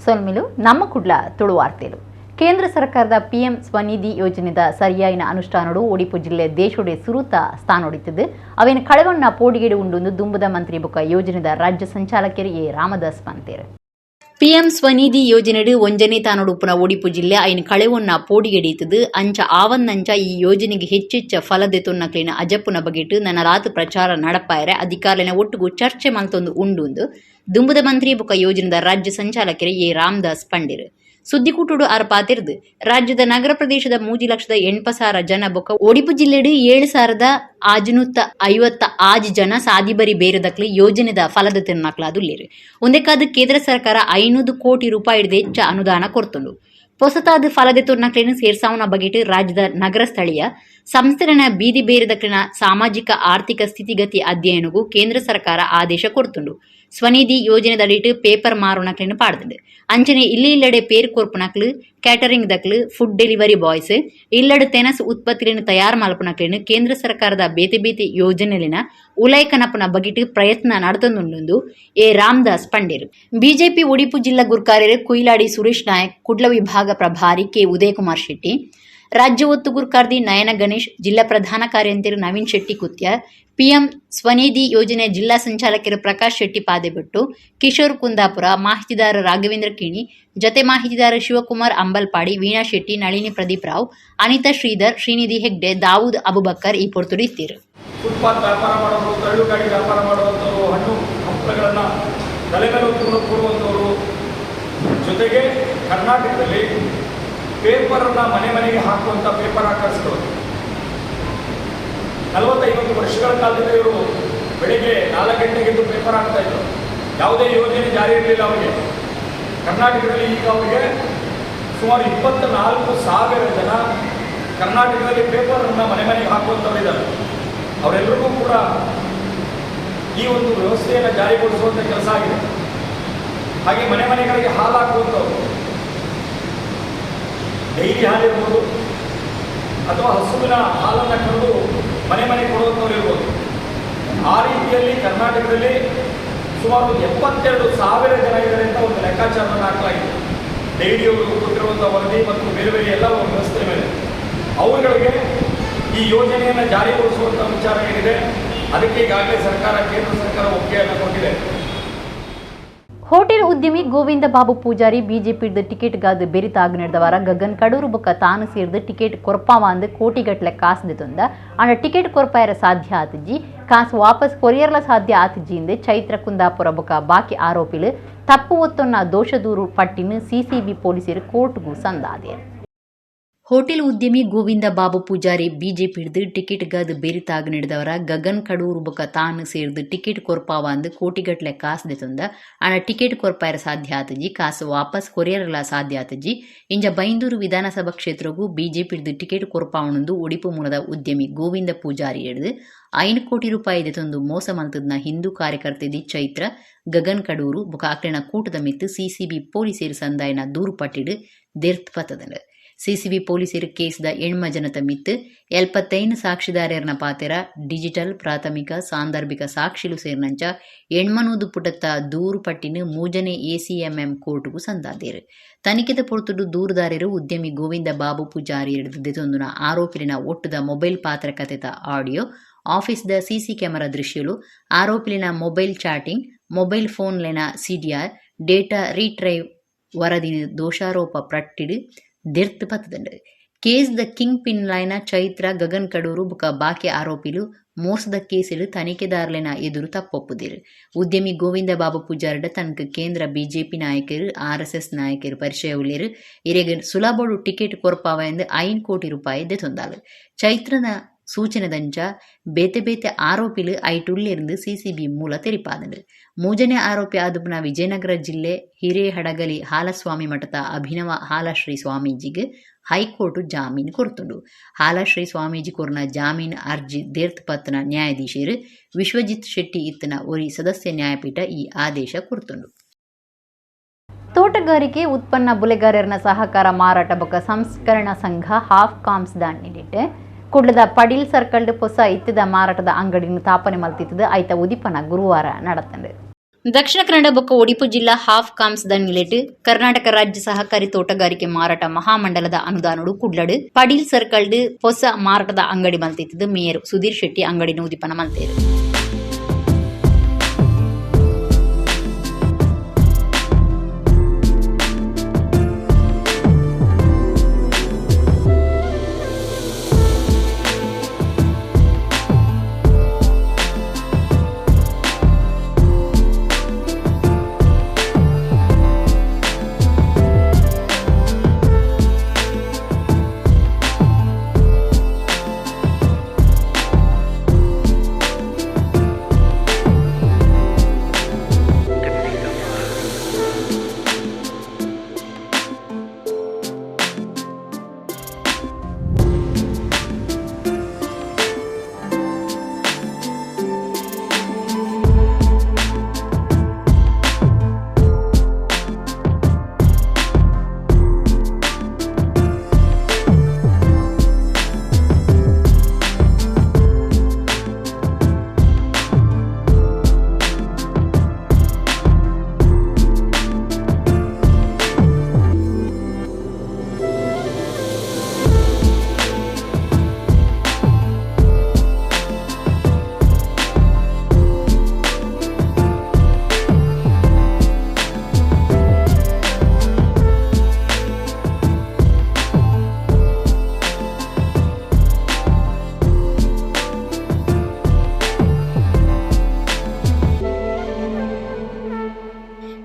ಸೊಲ್ಮಿಲು ನಮ್ಮ ಕುಡ್ಲ ತುಳುವಾರ್ತೆಲು. ಕೇಂದ್ರ ಸರ್ಕಾರದ ಪಿಎಂ ಸ್ವನಿಧಿ ಯೋಜನೆದ ಸರಿಯಾಯಿನ ಅನುಷ್ಠಾನಡು ಒಡಿಪು ಜಿಲ್ಲೆ ದೇಶೋಡೆ ಸುರುತ ಸ್ಥಾನೊಡಿತದೆ. ಅವೇನು ಕಳೆವಣ್ಣ ಪೋಡಿಗೇಡು ಉಂಡು ದುಂಬುದ ಮಂತ್ರಿ ಬೊಕ್ಕ ಯೋಜನೆದ ರಾಜ್ಯ ಸಂಚಾಲಕರು ಎ ರಾಮದಾಸ್ ಪಂತೇರು. ಪಿಎಂ ಸ್ವನಿಧಿ ಯೋಜನೆಡು ಒಂಜನೇ ತಾನೊಡುಪ್ಪುನ ಒಡಿಪು ಜಿಲ್ಲೆ ಐನ್ ಕಳೆವೊನ್ನ ಪೋಡಿಗೆಡೀತದು. ಅಂಚ ಆವನ್ನಂಚ ಈ ಯೋಜನೆಗೆ ಹೆಚ್ಚೆಚ್ಚ ಫಲದೆತೊನ್ನಕ್ಲಿನ ಅಜಪ್ಪುನ ಬಗೆಟ್ ನನರಾತ್ ಪ್ರಚಾರ ನಡಪಾಯರೆ ಅಧಿಕಾರಿನ ಒಟ್ಟುಗು ಚರ್ಚೆ ಮಲ್ತೊಂದು ಉಂಡು ದುಂಬುದ ಮಂತ್ರಿ ಬೊಕ್ಕ ಯೋಜನೆದ ರಾಜ್ಯ ಸಂಚಾಲಕರು ಎ ರಾಮದಾಸ್ ಪಂಡಿರು. ಸುದ್ದಿಕೂಟುಡು ಆರ್ ಪಾತಿರ್ದು ರಾಜ್ಯದ ನಗರ ಪ್ರದೇಶದ 3,80,000 ಜನ ಬೊಕ್ಕ ಒಡಿಪು ಜಿಲ್ಲೆಡು 7,656 ಜನ ಸಾದಿಬರಿ ಬೇರೆದಕ್ಲು ಯೋಜನೆದ ಫಲದ ತಿನ್ನಕ್ಲಾದುಲ್ಲೇರು. ಒಂದೆಕಾದ ಕೇಂದ್ರ ಸರ್ಕಾರ 500 ಕೋಟಿ ರೂಪಾಯಿ ಹೆಚ್ಚ ಅನುದಾನ ಕೊರ್ತುಂಡು. ಪೊಸತಾದ ಫಲದೆ ತುರ್ನಕ್ಲೆನ್ ಸೇರ್ಸಾವನ ಬಗೆಟ್ ರಾಜ್ಯದ ನಗರ ಸ್ಥಳೀಯ ಸಂಸ್ಥೆನ ಬೀದಿ ಬೇರೆದಕ್ಲಿನ ಸಾಮಾಜಿಕ ಆರ್ಥಿಕ ಸ್ಥಿತಿಗತಿ ಅಧ್ಯಯನಗೂ ಕೇಂದ್ರ ಸರ್ಕಾರ ಆದೇಶ ಕೊರ್ತುಂಡು. ಸ್ವನಿಧಿ ಯೋಜನೆದಡಿಟ್ ಪೇಪರ್ ಮಾರುನಕ್ಲೆನ್ ಪಾಡ್ದುಂಡು. ಅಂಚನೆ ಇಲ್ಲಿ ಇಲ್ಲಡೆ ಪೇರ್ ಕೊರ್ಪುನಕ್ಲು, ಕ್ಯಾಟರಿಂಗ್ ದಕ್ಲು, food delivery boys, ಇಲ್ಲಡೆ ತೆನಸ್ ಉತ್ಪತ್ತಿలను ತಯಾರು ಮಲ್ಪುನಕ್ಲೆನ್ ಕೇಂದ್ರ ಸರ್ಕಾರದ ಬೇತೆ ಬೇತೆ ಯೋಜನೆಲಿನ ಉಲೈಕನಪುನ ಬಗೆಟ್ ಪ್ರಯತ್ನ ನಡತೊಂದುಂಡು ಎ ರಾಮದಾಸ್ ಪಂಡೇರು. ಬಿಜೆಪಿ ಒಡಿಪು ಜಿಲ್ಲಾ ಗುರ್ಕಾರ್ಯರು ಕುಯಿಲಾಡಿ ಸುರೇಶ್ ನಾಯಕ್, ಕುಡ್ಲ ವಿಭಾಗ ಪ್ರಭಾರಿ ಕೆ ಉದಯಕುಮಾರ್ ಶೆಟ್ಟಿ, ರಾಜ್ಯ ಒತ್ತು ಗುರ್ಕಾರ್ದಿ ನಯನ ಗಣೇಶ್, ಜಿಲ್ಲಾ ಪ್ರಧಾನ ಕಾರ್ಯಂತೆರು ನವೀನ್ ಶೆಟ್ಟಿ ಕುತ್ಯ, ಪಿಎಂ ಸ್ವನಿಧಿ ಯೋಜನೆ ಜಿಲ್ಲಾ ಸಂಚಾಲಕರು ಪ್ರಕಾಶ್ ಶೆಟ್ಟಿ ಪಾದೆಬೆಟ್ಟು, ಕಿಶೋರ್ ಕುಂದಾಪುರ, ಮಾಹಿತಿದಾರ ರಾಘವೇಂದ್ರ ಕಿಣಿ, ಜತೆ ಮಾಹಿತಿದಾರ ಶಿವಕುಮಾರ್ ಅಂಬಲ್ಪಾಡಿ, ವೀಣಾ ಶೆಟ್ಟಿ, ನಳಿನಿ ಪ್ರದೀಪ್ ರಾವ್, ಅನಿತಾ ಶ್ರೀಧರ್, ಶ್ರೀನಿಧಿ ಹೆಗ್ಡೆ, ದಾವೂದ್ ಅಬುಬಕ್ಕರ್ ಈ ಪೊರ್ತುಡು ಇತ್ತೀರು. ಫುಟ್ಪಾತ್ ವ್ಯಾಪಾರ ಮಾಡೋರು, ತಳ್ಳು ಗಾಡಿ ವ್ಯಾಪಾರ ಮಾಡುವಂಥವ್ರು, ಹಣ್ಣು ಹಂಪಲುಗಳನ್ನು ತಲೆ ಮೇಲೆ ಹೊತ್ಕೊಂಡು ಕೂರುವಂಥವ್ರು, ಜೊತೆಗೆ ಕರ್ನಾಟಕದಲ್ಲಿ ಪೇಪರನ್ನು ಮನೆ ಮನೆಗೆ ಹಾಕುವಂಥ ಪೇಪರ್ ಹಾಕರ್ಸ್ಗಳು. 40-50 ವರ್ಷಗಳ ಕಾಲದಿಂದ ಇವರು ಬೆಳಿಗ್ಗೆ 4 ಗಂಟೆಗೆದ್ದು ಪೇಪರ್ ಹಾಕ್ತಾ ಇದ್ರು. ಯಾವುದೇ ಯೋಜನೆ ಜಾರಿ ಇರಲಿಲ್ಲ ಅವರಿಗೆ ಕರ್ನಾಟಕದಲ್ಲಿ. ಈಗ ಅವರಿಗೆ ಸುಮಾರು 24,000 ಜನ ಕರ್ನಾಟಕದಲ್ಲಿ ಪೇಪರನ್ನು ಮನೆ ಮನೆಗೆ ಹಾಕುವಂಥವ್ರು ಇದ್ದಾರೆ. ಅವರೆಲ್ಲರಿಗೂ ಕೂಡ ಈ ಒಂದು ವ್ಯವಸ್ಥೆಯನ್ನು ಜಾರಿಗೊಳಿಸುವಂಥ ಕೆಲಸ ಆಗಿದೆ. ಹಾಗೆ ಮನೆ ಮನೆಗಳಿಗೆ ಹಾಲು ಹಾಕುವಂಥವ್ರು, ಡೈರಿ ಹಾಲಿರ್ಬೋದು ಅಥವಾ ಹಸುವಿನ ಹಾಲನ್ನು ಕರೆದು ಮನೆ ಮನೆಗೆ ಕೊಡುವಂಥವ್ರು ಇರ್ಬೋದು. ಆ ರೀತಿಯಲ್ಲಿ ಕರ್ನಾಟಕದಲ್ಲಿ ಸುಮಾರು 72,000 ಜನ ಇದ್ದಾರೆ ಅಂತ ಒಂದು ಲೆಕ್ಕಾಚಾರವನ್ನು ಹಾಕಲಾಗಿದೆ, ಡೈರಿಯವರು ಕೊಟ್ಟಿರುವಂಥ ವರದಿ ಮತ್ತು ಬೇರೆ ಬೇರೆ ಎಲ್ಲ ವ್ಯವಸ್ಥೆ ಮೇಲೆ. ಅವರುಗಳಿಗೆ ಈ ಯೋಜನೆಯನ್ನು ಜಾರಿಗೊಳಿಸುವಂಥ ವಿಚಾರ ಏನಿದೆ, ಅದಕ್ಕೆ ಈಗಾಗಲೇ ಸರ್ಕಾರ, ಕೇಂದ್ರ ಸರ್ಕಾರ ಒಪ್ಪಿಗೆಯನ್ನು ಕೊಟ್ಟಿದೆ. ಹೋಟೆಲ್ ಉದ್ಯಮಿ ಗೋವಿಂದ ಬಾಬು ಪೂಜಾರಿ ಬಿಜೆಪಿ ಟಿಕೆಟ್ ಗಾದು ಬೆರಿತಾಗ ನಡೆದವಾರ ಗಗನ್ ಕಡೂರು ಬೊಕ್ಕ ತಾನು ಸೇರ್ದು ಟಿಕೆಟ್ ಕೊರ್ಪಾವಾಂದು ಕೋಟಿಗಟ್ಟಲೆ ಕಾಸು ತಂದ. ಆಂಡ ಟಿಕೆಟ್ ಕೊರ್ಪಾಯರ ಸಾಧ್ಯ ಆತಜಿ, ಕಾಸು ವಾಪಸ್ ಕೊರಿಯರ್ಲ ಸಾಧ್ಯ ಆತಜಿ ಇಂದು ಚೈತ್ರ ಕುಂದಾಪುರ ಬೊಕ್ಕ ಬಾಕಿ ಆರೋಪಿಲು ತಪ್ಪು ಒತ್ತೊನ್ನ ದೋಷದೂರು ಪಟ್ಟಿನ ಸಿಸಿಬಿ ಪೊಲೀಸರು ಕೋರ್ಟ್ಗೂ ಸಂದಾದೆ. ಹೋಟೆಲ್ ಉದ್ಯಮಿ ಗೋವಿಂದ ಬಾಬು ಪೂಜಾರಿ ಬಿಜೆಪಿ ಹಿಡಿದು ಟಿಕೆಟ್ ಗಾದು ಬೆರಿತಾಗ ನಡೆದವರ ಗಗನ್ ಕಡೂರು ಬೊಕ್ಕ ತಾನು ಸೇರ್ದು ಟಿಕೆಟ್ ಕೊರ್ಪಾವಾಂದು ಕೋಟಿಗಟ್ಟಲೆ ಕಾಸು ತಂದ. ಆಂಡ ಟಿಕೆಟ್ ಕೊರ್ಪಾಯರ ಸಾಧ್ಯ ಆತಜಿ, ಕಾಸು ವಾಪಸ್ ಕೊರಿಯರ್ಲ ಸಾಧ್ಯ ಆತಜಿ. ಇಂಜ ಬೈಂದೂರು ವಿಧಾನಸಭಾ ಕ್ಷೇತ್ರಗೂ ಬಿಜೆಪಿ ಹಿಡಿದು ಟಿಕೆಟ್ ಕೊರ್ಪಾವಣಂದು ಒಡಿಪು ಮೂಲದ ಉದ್ಯಮಿ ಗೋವಿಂದ ಪೂಜಾರಿ ಹಿಡಿದು 5 ಕೋಟಿ ರೂಪಾಯಿ ತಂದು ಮೋಸ ಮಲ್ತದ್ನ ಹಿಂದೂ ಕಾರ್ಯಕರ್ತೆದಿ ಚೈತ್ರ, ಗಗನ್ ಕಡೂರು ಬೊಕ ಅಕ್ಲೆನ ಕೂಟದ ಮಿತ್ತು ಸಿಸಿಬಿ ಪೊಲೀಸರು ಸಂದಾಯನ ದೂರು ಪಟ್ಟಿಡು ದೆರ್ತ್ ಪತ್ತದಂಡು. ಸಿಸಿಬಿ ಪೊಲೀಸರು ಕೇಸ್ದ ಎಣ್ಮ ಜನತ ಮಿತ್ತು 75 ಸಾಕ್ಷಿದಾರರ್ನ ಪಾತೆರ, ಡಿಜಿಟಲ್, ಪ್ರಾಥಮಿಕ, ಸಾಂದರ್ಭಿಕ ಸಾಕ್ಷಿಲು ಸೇರಿನಂಚ 800 ಪುಟತ್ತ ದೂರು ಪಟ್ಟಿನ ಮೂಜನೆ ಎಸಿಎಂಎಂ ಕೋರ್ಟ್ಗೂ ಸಂದಾದೇರು. ತನಿಖೆದ ಪೊರ್ತುಡು ದೂರುದಾರರು ಉದ್ಯಮಿ ಗೋವಿಂದ ಬಾಬು ಪೂಜಾರಿ ದೆತೊಂದುನ ಆರೋಪಿಲಿನ ಒಟ್ಟುದ ಮೊಬೈಲ್ ಪಾತ್ರಕತೆತ ಆಡಿಯೋ, ಆಫೀಸ್ದ ಸಿಸಿ ಕ್ಯಾಮೆರಾ ದೃಶ್ಯಲು, ಆರೋಪಿಲಿನ mobile chatting, mobile ಫೋನ್ಲೆನ CDR, data retrieve ವರದಿನ ದೋಷಾರೋಪ ಪಟ್ಟಿಡು ದೆರ್ತ್ ಪತ್ತದಂಡು. ಕೇಸ್ದ ಕಿಂಗ್ ಪಿನ್ ಲಾಯ್ನ ಚೈತ್ರ, ಗಗನ್ ಕಡೂರು ಬೊಕ ಬಾಕಿ ಆರೋಪಿಲು ಮೋಸದ ಕೇಸಿಡು ತನಿಖೆದಾರ್ಲೆನ ಎದುರು ತಪ್ಪೊಪ್ಪುದಿರು. ಉದ್ಯಮಿ ಗೋವಿಂದ ಬಾಬು ಪೂಜಾರಿಡ ತನಕ ಕೇಂದ್ರ ಬಿಜೆಪಿ ನಾಯಕರು, ಆರ್ಎಸ್ಎಸ್ ನಾಯಕರು ಪರಿಚಯ ಉಳ್ಳೇರು, ಇರೆಗ್ ಸುಲಭಡು ಟಿಕೆಟ್ ಕೊರ್ಪಾವ ಎಂದು 5 ಕೋಟಿ ರೂಪಾಯಿ ದೆತೊಂದಾಲು. ಚೈತ್ರನ ಸೂಚನೆದಂಚ ಬೇತೆ ಬೇತೆ ಆರೋಪಿಲು ಐಟುಳ್ಳಿருந்து ಸಿಸಿಬಿ ಮೂಲ ತೆರಿಪಾದಂಡು. ಮೂಜನೇ ಆರೋಪಿ ಆದುಪುನ ವಿಜಯನಗರ ಜಿಲ್ಲೆ ಹಿರೇಹಡಗಲಿ ಹಾಲಸ್ವಾಮಿ ಮಠದ ಅಭಿನವ ಹಾಲಶ್ರೀ ಸ್ವಾಮೀಜಿಗೆ ಹೈಕೋರ್ಟ್ ಜಾಮೀನು ಕೊರ್ತುಂಡು. ಹಾಲಶ್ರೀ ಸ್ವಾಮೀಜಿ ಕೊರ್ನ ಜಾಮೀನು ಅರ್ಜಿ ದೇರ್ತ್ ಪತ್ನ ನ್ಯಾಯಾಧೀಶರು ವಿಶ್ವಜಿತ್ ಶೆಟ್ಟಿ ಇತ್ತನ ಒರಿ ಸದಸ್ಯ ನ್ಯಾಯಪೀಠ ಈ ಆದೇಶ ಕೊರ್ತುಂಡು. ತೋಟಗಾರಿಕೆ ಉತ್ಪನ್ನ ಬುಲೆಗಾರರನ ಸಹಕಾರ ಮಾರಾಟ ಬೊಕ್ಕ ಸಂಸ್ಕರಣಾ ಸಂಘ ಹಾಫ್ ಕಾಮ್ಸ್ ದಾಂಡಿಟ್ಟು ಕುಡ್ಲದ ಪಡೀಲ್ ಸರ್ಕಲ್ಡ್ ಪೊಸ ಇತ್ತದ ಮಾರಾಟದ ಅಂಗಡಿನ ತಾಪನೆ ಮಲ್ತಿತ್ತದು. ಐತ ಉದಿಪನ ಗುರುವಾರ ನಡತಂಡು. ದಕ್ಷಿಣ ಕನ್ನಡ ಬೊಕ್ಕ ಒಡಿಪು ಜಿಲ್ಲಾ ಹಾಫ್ ಕಾಮ್ಸ್ the ನಿಲೆಟ್ ಕರ್ನಾಟಕ ರಾಜ್ಯ ಸಹಕಾರಿ ತೋಟಗಾರಿಕೆ ಮಾರಾಟ ಮಹಾಮಂಡಲದ ಅನುದಾನಡು ಕುಡ್ಲಡು ಪಡೀಲ್ ಸರ್ಕಲ್ಡ್ ಹೊಸ ಮಾರಾಟದ ಅಂಗಡಿ ಮಲ್ತಿತ್ತು ಮೇಯರ್ ಸುಧೀರ್ ಶೆಟ್ಟಿ ಅಂಗಡಿ ಉದಿಪನ ಮಲ್ತೇರು.